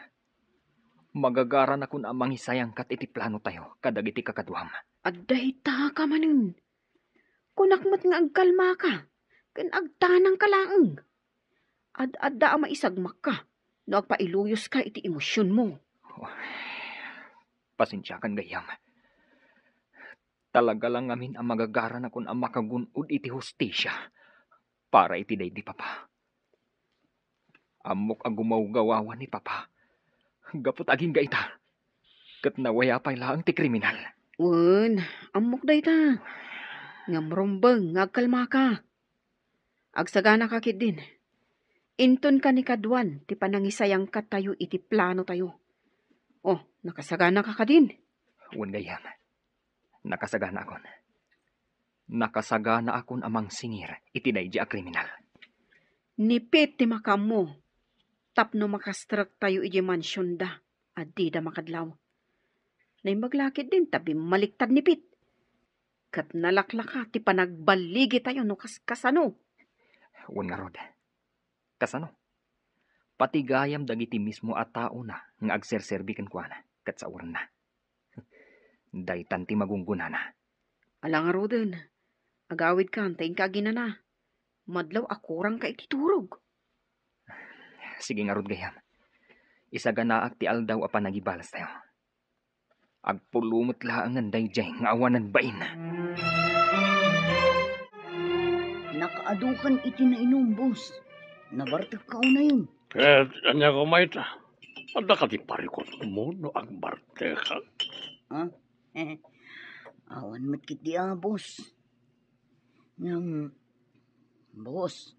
magagaranakon a mangisayangkat iti planotayo kadagiti kakaduam. Adda itaka manen. Kunak met nga agkalmaka ken agtanangka laeng. Ad-adda a maisagmakka no agpailuyoska iti emosionmo. Oh, pasensiakan, gayyem. Talaga la ngamin a magagaranakon a makagun-od iti hustisia para iti daydi Papa. Ammok a gumawgawawan ni Papa gapu ta agingga ita, ket nawaya pay laeng ti kriminal. Wen, ammok dayta. Ngem rumbeng nga agkalmaka. Agsaganaka ketdin. Inton kanikaduan ti panangisayangkattayo iti planotayo. Oh, nakasaganaka kadin? Wen, gayyem. Nakasaganaakon. Nakasaganaakon a mangsingir iti daydi a kriminal. Ni Pete ti makaammo tapno makastrektayo idiay mansionda a dida makadlaw. Naimbag la ketdin ta bimmaliktad ni Pete. Ket nalaklaka ti panagballigitayo no kaskasano. Wen ngarud. Kasano? Pati gayam dagiti mismo a taona nga agserserbi kenkuana ket saorenna. Daytan ti magunggonana. Ala ngaruden, agawidkan ta inka aginana. Madlaw a kurangka iti turog. Sige ngarud, gayyem. Isaganaak ti aldaw a panagibalastayo. Agpulong met laengen daydiay nga awanan bain. Nakaadukan iti nainum, boss. Nabartekka unayon. Ket ania koma ita? Adda kadi parikutmo no agbartekak? Ha? Awan met ketdi a, boss. Ngem, boss,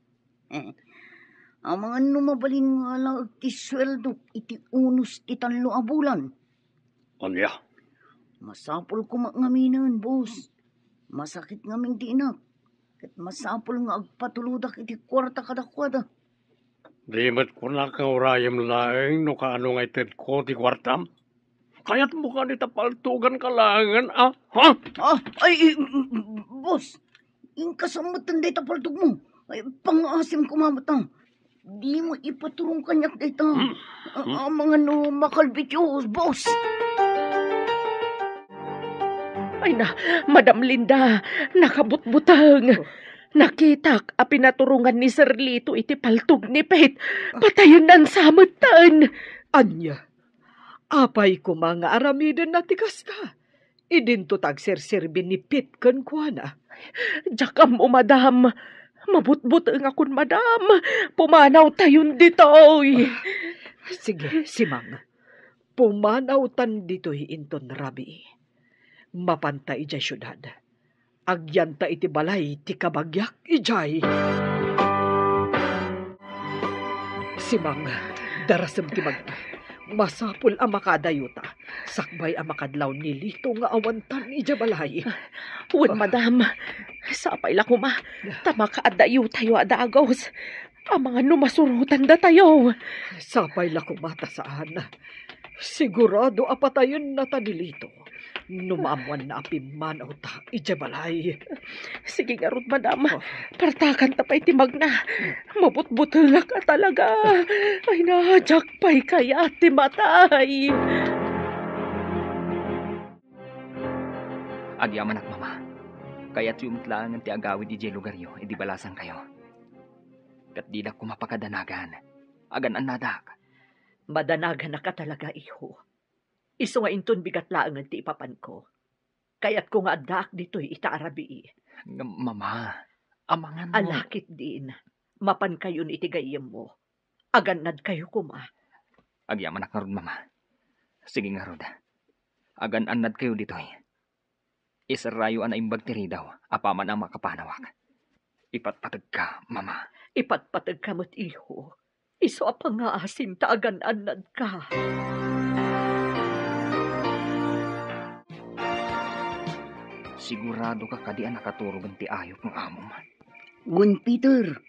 amangan no mabalin nga alaek ti sueldok iti unos ti tallo a bulan. Ania? Masapul koma ngaminen, boss. Masakit ngamin ti inak. Ket masapul nga agpatulodak iti kuarta kadakuada. Di met kunak nga urayem laeng no kaano nga itedko ti kuartam? Kayatmo kadi ta paltuganka laengen, a? Ha? Ah, ay, eh, boss, inkasammet dayta paltogmo. Ay, pangaasim koma met, ah. Dimo ipaturong kaniak dayta. Hmm. A-, amangan no makalbit, boss. Ay na, Madam Linda, nakabutbuteng. Oh. Nakitak a pinaturongan ni Sir Lito iti paltog ni Pete. Patayennan sa metten. Ania? Apay koma nga aramidenna ti kasta? Idinto ta agserserbi ni Pete kenkuana. Diak ammo, madam. Mabutbutengakon, madam. Pumanawtayon ditoy. Sige, Simang. Pumanawtan ditoy inton rabii. Mapanta idiay siudad. Agyanta iti balay ti kabagiak idiay. Simang, darasem ti magna. Masapul a makaadayuta. Sakbay a makadlaw ni Lito nga awantan idiay balay. Wen, madam. Sapay la koma ta makaadayutayo a dagus. Amangan no masurotan datayo. Sapay la koma ta saan. Sigurado a patayenna ta ni Lito no maammoanna a pimmanawta idiay balay. Sige ngarud, madam. Oh. Partakanta pay ti magna. Mabutbutengak a talaga. Ay na, diak pay kayat ti matay. Agyamanak, Mama. Kayatyo met laengen ti agawid idiay lugaryo idi balasangkayo. Ket didak koma pakadanagan. Agan-annadak. Madanaganak a talaga, iho. Isu nga inton bigat laengen ti ipapanko. Kayatko nga addaak ditoy ita a rabii. Ngem, Mama, amangan no... Ala ketdin, mapankayon iti gayyemmo. Agannadkayo koma. Agyamanak ngarud, Mama. Sige ngarud. Agan-annadkayo ditoy. Iserrayo a naimbag ti ridaw apaman a makapanawak. Ipatpategka, Mama. Ipatpategka met, iho. Isu a pangaasim ta agan-annadka. Siguradoka kadi a nakaturogen ti ayup nga amom? Wen, Peter,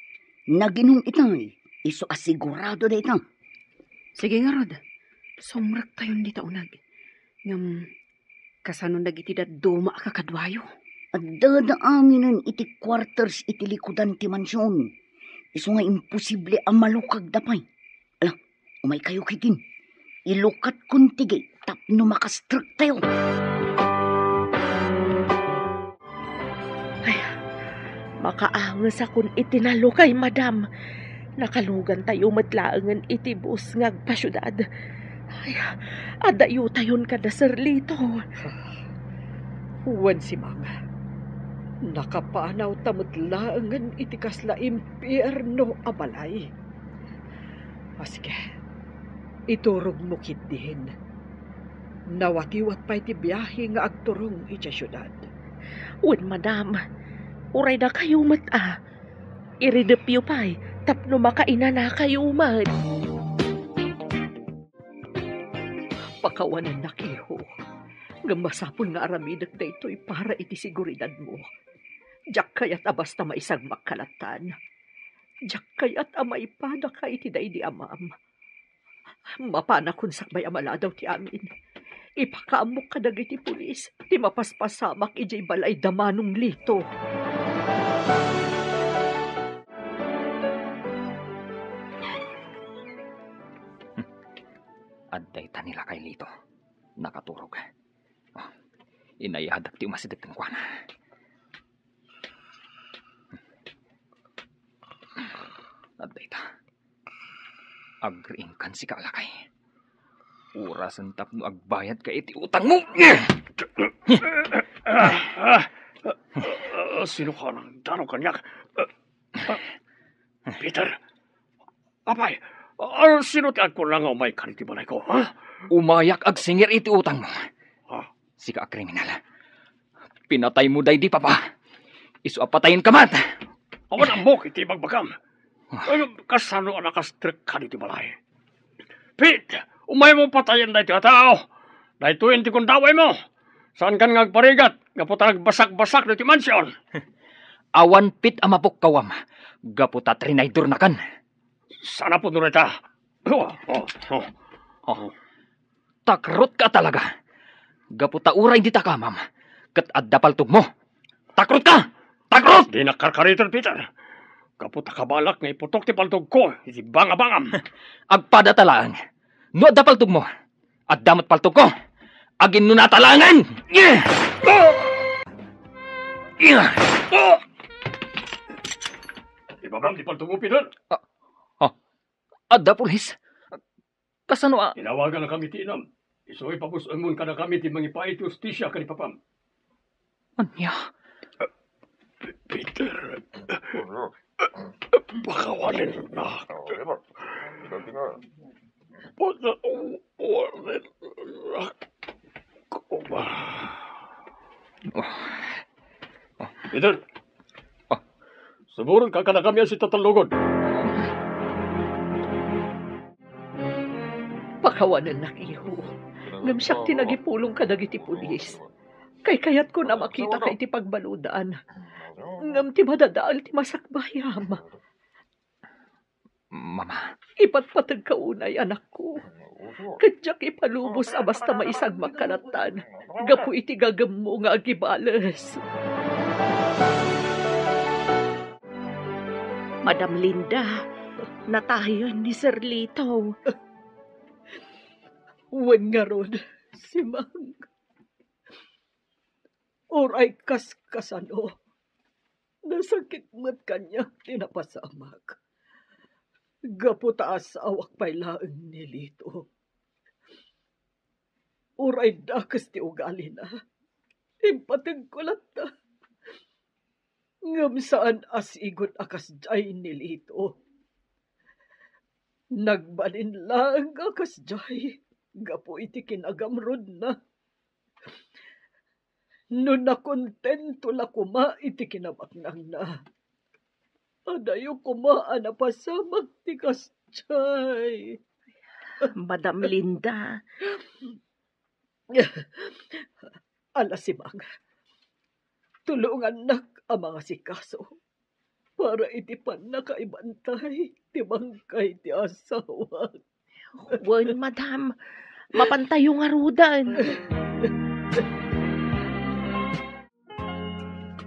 naginum itay. Isu a sigurado dayta. Sige ngarud, sumrektayon dita uneg. Ngem, kasano dagiti dadduma a kakaduayo? Addada aminen iti quarters iti likudan ti mansion. Isu nga imposible a malukagda pay. Ala, umaykayo ketdin. Ilukatkon ti gate tapno makastrektayo. Ay, makaangesakon iti nalukay, madam. Nakalugantayo met laengen iti bus nga agpasiudad. Ay, adayutayon kada Sir Lito. Wen, Simang, nakapanawta met laengen iti kasla impierno a balay. A, sige. Iturogmo ketdin. Nawatiwat pay ti biahe nga agturong idiay siudad. Wen, madam, uray dakayo met a. Iridepyo pay tapno makainanakayo met. Pakawanennak, iho. Ngem masapul nga aramidek daytoy para iti seguridadmo. Diak kayat a basta maisagmak kalatan. Diak kayat a maipadaka iti daydi amam. Mapanakon sakbay a maladaw ti amin. Ipakaammok kadagiti pulis ti mapaspasamak idiay balay da Manong Lito. Adda ita ni Lakay Lito. Nakaturog. Oh, inayadak ti umasideg kenkuana. Adda ita. Agriingkan sika, Lakay. Orasen tapno agbayadka iti utangmo. Ah, ah, ah, sino ka nang dano kaniak? Ah, ah, Peter, apay, ah, sino ti agkuna nga umayka iti balayko, ha? Umayak agsingir iti utangmo. Ah. Sika a kriminal. Pinataymo daydi papa. Isu a patayenka met. Awan ammok iti ibagbagam. Ah. Ay, kasano a nakastrekka ditoy balay? Pete, umaymo patayen daytoy a tao. Daytoyen ti gundawaymo. Saankan nga agparigat gapu ta nagbasak-basak ditoy mansion? Awan pit a mapukkawam gapu ta trinaydornakan. Saan a puno dayta? Oh, oh, oh, oh. Takrotka talaga. Gapu ta uray dita kamam, ket adda paltogmo. Takrotka! Takrot! Dinak karkariten, Peter. Gapu ta kabalak nga iputok ti paltogko iti bangabangam. Agpadata laeng. No adda paltogmo, adda met paltogko. Aginnunata laengen! Ibabam ti paltogmo, Peter. Ah, ah, adda pulis. Kasano a? Tinawaganakami ti inam. Isu ipabus-enmon kadakami ti mangipaay ti hustisia ken ni Papam. Ania? Peter. Pakawanennak. Pakawanennak. Koma. Peter. Ah. Suburonka kadakami a sitatallogod. Pakawanennak, iho. Ngem siak ti nagipulong kadagiti pulis. Kaykayatko a makitaka iti pagbaludan. Ngem ti madadael ti masakbayam. Mama. Ipatpategka unay, anakko. Ket diak ipalubos a basta maisagmakka lattan gapu iti gagemmo nga agibales. Madam Linda, natayen ni Sir Lito. Wen ngarud, Simang. Uray kaskasano, nasakit met kaniak ti napasamak. Gapu ta asawak pay laeng ni Lito. Uray dakes ti ugalina, impategko latta. Ngem saan a sigud a kasdiay ni Lito. Nagbalin laeng a kasdiay gapu iti kinagamrudna. No nakontento la koma iti kinabaknangna, adayo koma a napasamak ti kasdiay. Madam Linda. Ala, Simang, tulongannak a mangasikaso para iti pannakaibantay ti bangkay ti asawak. Wen, madam, mapantayo ngaruden.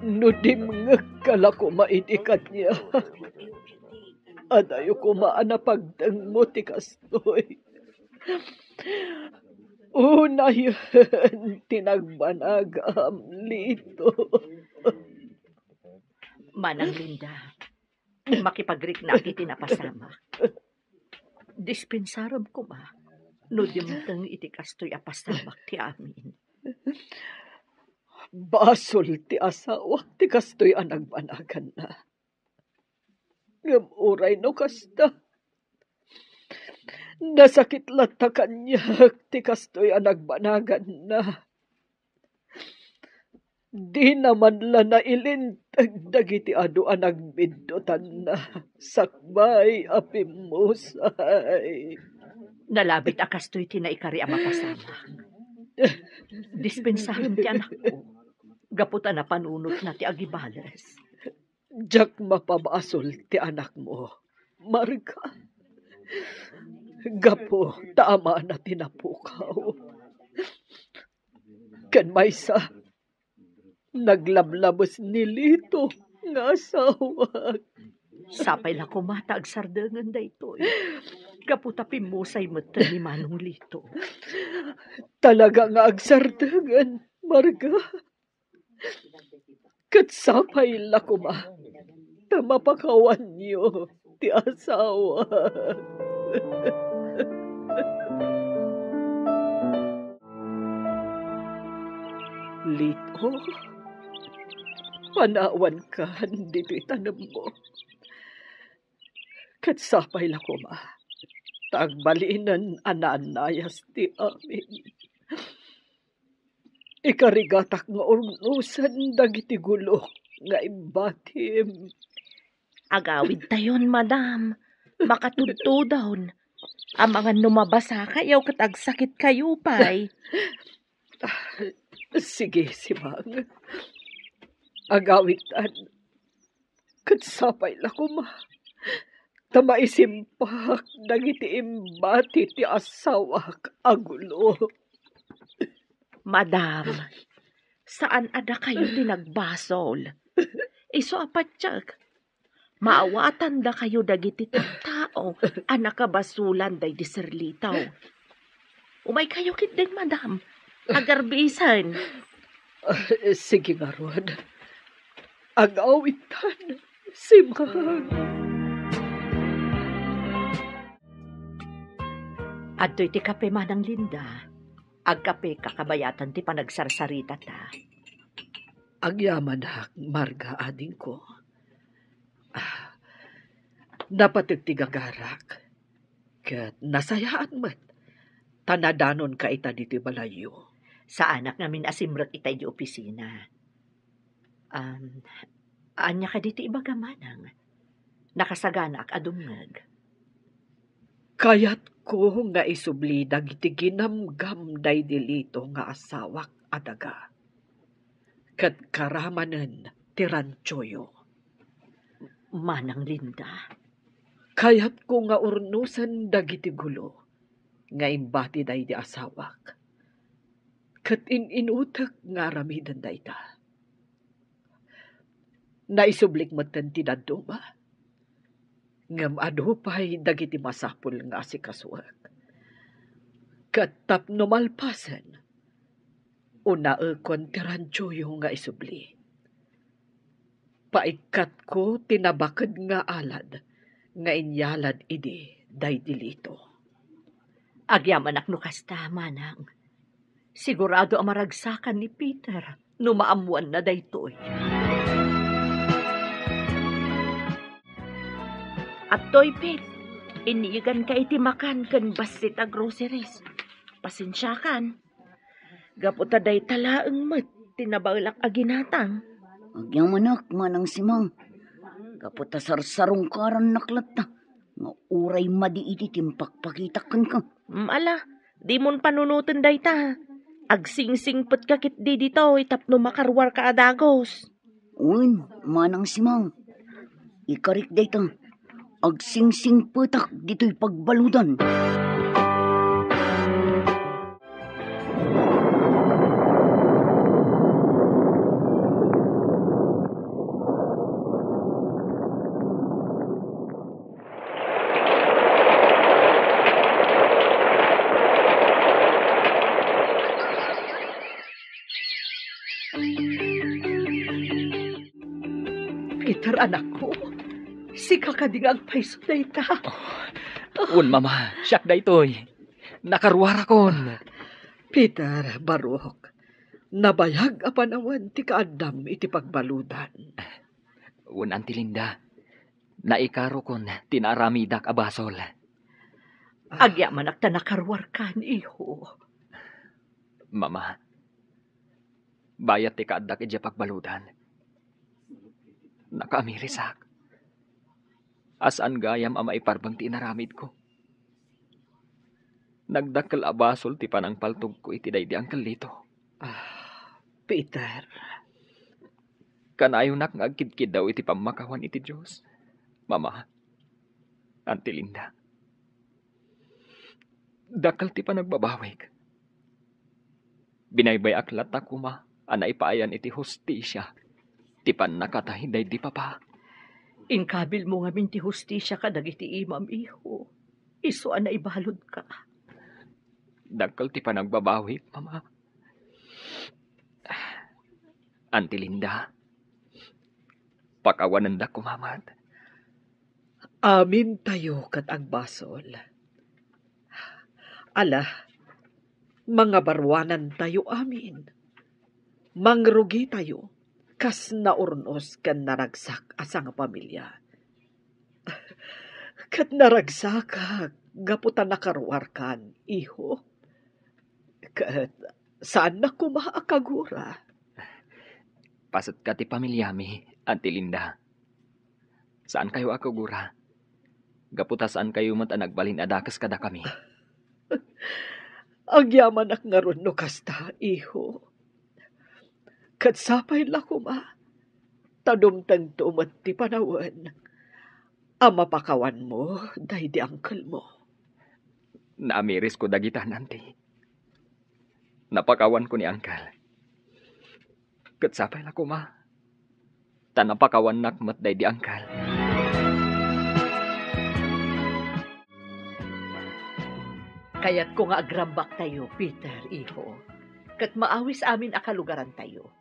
No dimngegka la koma idi kaniak, adayo koma a napagtengmo ti kastoy. Unayen ti nagbanagam, Lito. Manang Linda, makipagriknak iti napasamak. Dispensarem koma no dimteng iti kastoy a pasamak ti amin. Basol ti asawak ti kastoy a nagbanaganna. Ngem uray no kasta, nasakit latta kaniak ti kastoy a nagbanaganna. Dina man la nailinteg dagiti adu a nagbiddutanna sakbay a pimmusay. Nalabit a kastoy ti naikari a mapasamak. Dispensarem ti anakko, gapu ta napanunotna ti agibales. Diak mapabasol ti anakmo, Marga. Gapu ta amana ti napukaw. Ken maysa, naglablabes ni Lito nga asawak. Sapay la koma ta agsardengen daytoy. Gapu ta pimmusay metten ni Manong Lito. Talaga nga agsardengen, Marga. Ket sapay la koma ta mapakawanyo ti asawa. Lito, panawankan ditoy tanemmo. Ket sapay la koma ta agbalinen a naannayas ti amin. Ikarigatak nga urnosen dagiti gulok nga imbatim. Agawidtayon, madam. Makatudtudon. Amangan no mabasakayo ket agsakitkayo pay. Sige, Simang. Agawitan. Ket sapay la koma ta maisimpak dagiti imbati ti asawak a gulo. Madam, saan a dakayo ti nagbasol. Isu a patiek, maawatandakayo dagiti tattao a nakabasolan daydi Sir Lito. Umaykayo ketdin, madam. Agarbisen. Ah, sige ngarud. Agawitan, Simang. Adtoy ti kape, Manang Linda. Agkapeka kabayatan ti panagsarsaritata. Agyamanak, Marga, adingko. Ah, napateg ti gagarak. Ket nasayaat met ta nadanonka ita ditoy balayyo. Saanak ngamin a simrek ita idiay opisina. Um, ania kadi ti ibaga, Manang? Nakasaganaak a dumngeg. Kayatko nga isubli dagiti ginamgam daydi Lito nga asawak a daga. Ket karamanen ti rantioyo. Manang Linda. Kayatko nga urnosen dagiti gulo nga imbati daydi asawak. Ket in-inutek nga aramiden dayta. Naisublik metten ti dadduma. Ngem adu pay dagiti masapul nga asikasuek. Ket tapno malpasen, unaekon ti rantioyo nga isubli. Paikkatko ti nabaked nga alad nga inyalad idi daydi Lito. Agyamanak no kasta, Manang. Sigurado a maragsakan ni Peter no maammoanna daytoy. Adtoy, Pete, inniganka iti makan ken bassit a groceries. Pasensiakan. Gapu ta dayta laeng met ti nabaelak a ginatang. Agyamanak, Manang Simang. Gapu ta sarsarungkarannak latta nga uray madi iti timpakpakitak kenka. Mm, ala, dimon panunoten dayta. Agsingsingpetka ketdi ditoy tapno makaruarka a dagus. Wen, Manang Simang. Ikarik dayta. Agsingsingpetak ditoy pagbaludan. Peter, anakko, sika kadi nga agpayso dayta? Wen, Mama, siak daytoy. Nakaruarakon. Peter, barok, nabayag a panawen ti kaaddam iti pagbaludan. Wen, Auntie Linda, naikarokon ti naaramidak a basol. Agyamanak ta nakaruarkan, iho. Mama, bayat ti kaaddak idiay pagbaludan, nakaamirisak a saan gayam a maiparbeng ti inaramidko. Nagdakkel a basol ti panangpaltogko iti daydi Uncle Lito. Ah, Peter. Kanayonak nga agkidkiddaw iti pammakawan iti Dios, Mama, Auntie Linda. Dakkel ti panagbabawik. Binaybay-ak latta koma a naipaayan iti hustisia ti pannakatay daydi papa. Inkabilmo ngamin ti hustisia kadagiti imam, iho. Isu a naibaludka. Dakkel ti panagbabawik, Mama. Auntie Linda, pakawanendak koma met. Amintayo ket agbasol. Ala, mangabaruanantayo amin. Mangrugitayo kas naurnos ken naragsak a sangapamilia. Ket naragsakak gapu ta nakaruarkan, iho. Ket saannak koma a kagura. Pasetka ti pamiliami, Auntie Linda. Saankayo a kagura. Gapu ta saankayo met a nagbalin a dakes kadakami. Agyamanak ngarud no kasta, iho. Ket sapay la koma, ta dumtengto met ti panawen a mapakawanmo daydi angkelmo. Naamirisko dagita, Auntie. Napakawanko ni Angkel. Ket sapay la koma, ta napakawannak met daydi angkel. Kayatko nga agrambaktayo, Peter, iho, ket maawis amin a kalugarantayo.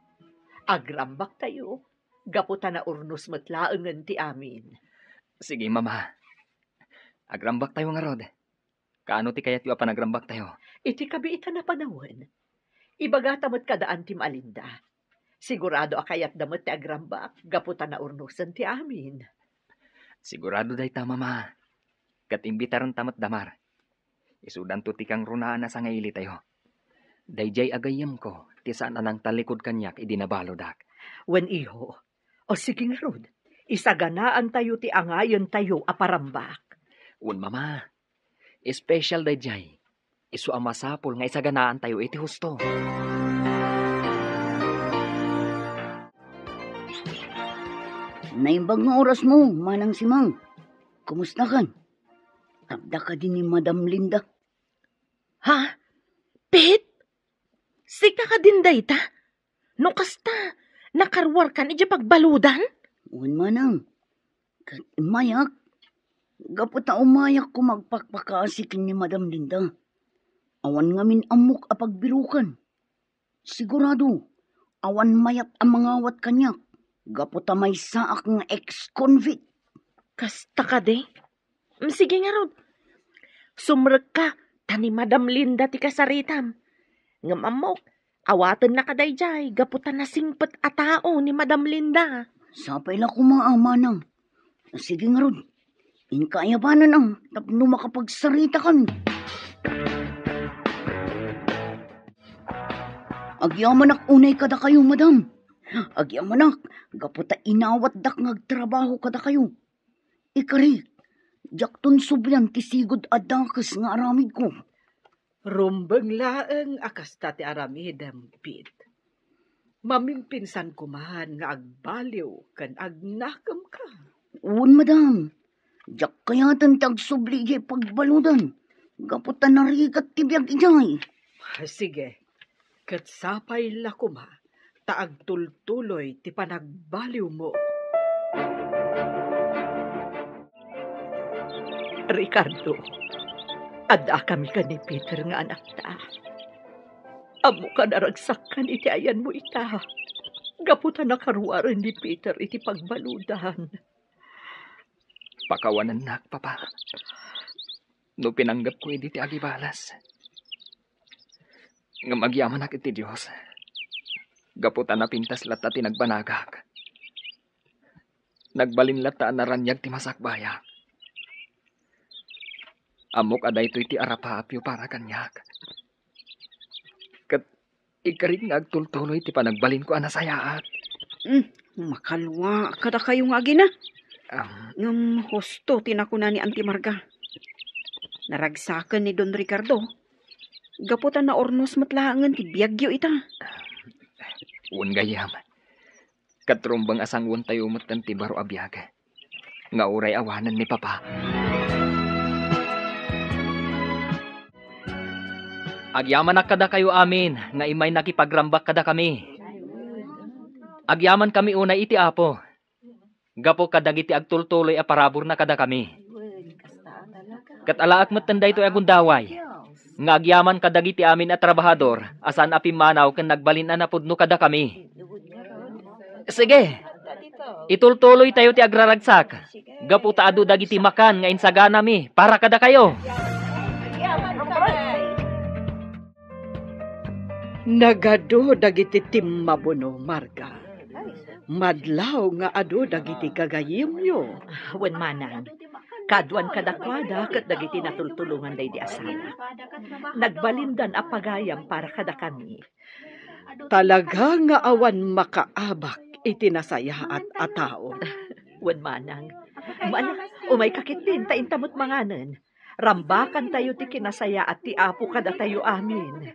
Agrambaktayo, gapu ta naurnos met laengen ti amin. Sige, Mama. Agrambaktayo ngarud. Kaano ti kayatyo a panagrambaktayo? Iti kabiitan a panawen, ibagata met kada Auntie Malinda. Sigurado a kayatda met ti agrambak gapu ta naurnosen ti amin. Sigurado dayta, Mama. Ket imbitarenta met Damar. Isudanto ti kangrunaan a sangailitayo. Daydiay a gayyemko ti saan a nangtallikud kaniak idi nabaludak. Wen, iho. O sige ngarud, isaganaantayo ti angayentayo a parambak. Wen, Mama. Espesyal daydiay. Isu a masapul nga isaganaantayo iti husto. Naimbag nga orasmo, Manang Simang. Kumustakan? Adda kadi ni Madam Linda? Ha? Pete? Sika kadin dayta? No kasta, nakaruarkan idiay pagbaludan? Wen, Manang. Ket immayak, gapu ta umayak koma agpakpakaasi ken ni Madam Linda. Awan ngamin ammok a pagbirokan. Sigurado, awan mayat a mangawat kaniak, gapu ta maysaak nga ex-convict. Kasta kadi? Mm, sige ngarud. Sumrekka, ta ni Madam Linda ti kasaritam. Ngem ammok, awatennaka daydiay gapu ta nasingpet a tao ni Madam Linda. Sapay la koma a, Manang. Sige ngarud, inka ayabananna tapno makapagsaritakami. Agyamanak unay kadakayo, Madam. Agyamanak, gapu ta inawatdak nga agtrabaho kadakayo. Ikarik, diakton sublian ti sigud a dakes nga aramidko. Rumbeng laeng a kasta ti aramidem, Pete. Mamimpinsan koman nga agbaliw ken agnakemka. Wen, Madam. Diak kayaten ti agsubli idiay pagbaludan, gapu ta narigat ti biag idiay. Sige, ket sapay la koma ta agtultuloy ti panagbaliwmo. Ricardo, addakami ken ni Peter nga anakta. Ammok a naragsakkan iti ayanmo ita, gapu ta nakaruaren ni Peter iti pagbaludan. Pakawanennak, Papa, no pinanggepko idi ti agibalas. Ngem agyamanak iti Dios, gapu ta napintas latta ti nagbanagak. Nagbalin latta a naraniag ti masakbayak. Ammok a daytoy ti arapaapyo para kaniak. Ket ikarik nga agtultuloy ti panagbalinko a nasayaat. Hmm, makalua kadakayo nga agina. Am. Ngem husto ti nakuna ni Auntie Marga. Naragsaken ni Don Ricardo. Gapu ta naurnos met laengen ti biagyo ita. Wen, gayyem. Ket rumbeng a sanguentayo metten ti baro a biag nga uray awanen ni Papa. Agyamanak kadakayo amin nga immay nakipagrambak kadakami. Agyamankami unay iti Apo, gapu kadagiti agtultuloy a paraburna kadakami. Ket alaek metten daytoy a gundaway, nga agyaman kadagiti amin a trabahador a saan a pimmanaw ken nagbalin a napudno kadakami. Sige, itultuloytayo ti agraragsak, gapu ta adu dagiti makan nga insaganami para kadakayo. Nagadu dagiti timmabuno, Marga. Madlaw nga adu dagiti gagayyemyo. Wen, manang, kaaduan kadakuada ket dagiti natultulongan daydi asawa. Nagbalindan a pagayam para kadakami. Talaga nga awan makaabak iti nasayaat a tao. Wen, manang, mala, umayka ketdin ta inta met manganen. Rambakantayo ti kinasayaat ti Apo kadatayo amin.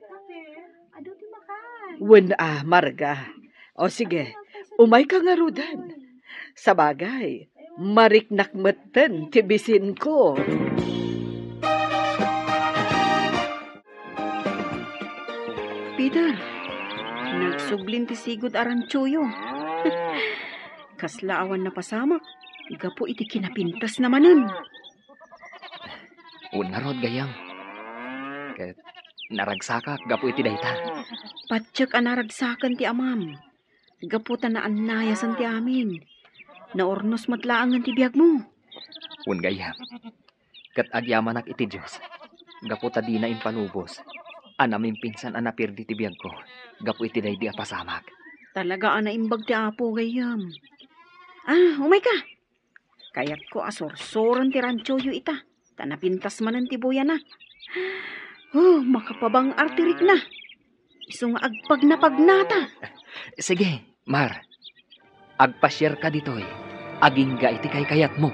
Wen a, Marga, O sige, umayka ngaruden. Sabagay, mariknak metten ti bisinko. Peter, nagsublin ti sigud a ranchoyo. Kasla awan napasamak, gapu iti kinapintasna manen. Wen ngarud, gayyem. Ket naragsakak gapu iti dayta. Patiek a naragsaken ti amam. Gapu ta naannayasan ti amin. Naurnos met laengen ti biagmo. Wen, gayyem. Ket agyamanak iti Dios, gapu ta dina impalubos a namimpinsan a naperdi ti biagko gapu iti daydi a pasamak. Talaga a naimbag ti Apo, gayyem. Ah, umayka. Kayatko a sursuren ti ranchoyo ita, ta napintas manen ti buyana. Oh, makapabang-ar ti rikna. Isu nga agpagnapagnata. Sige, Mar. Agpasiarka ditoy, agingga iti kaykayatmo.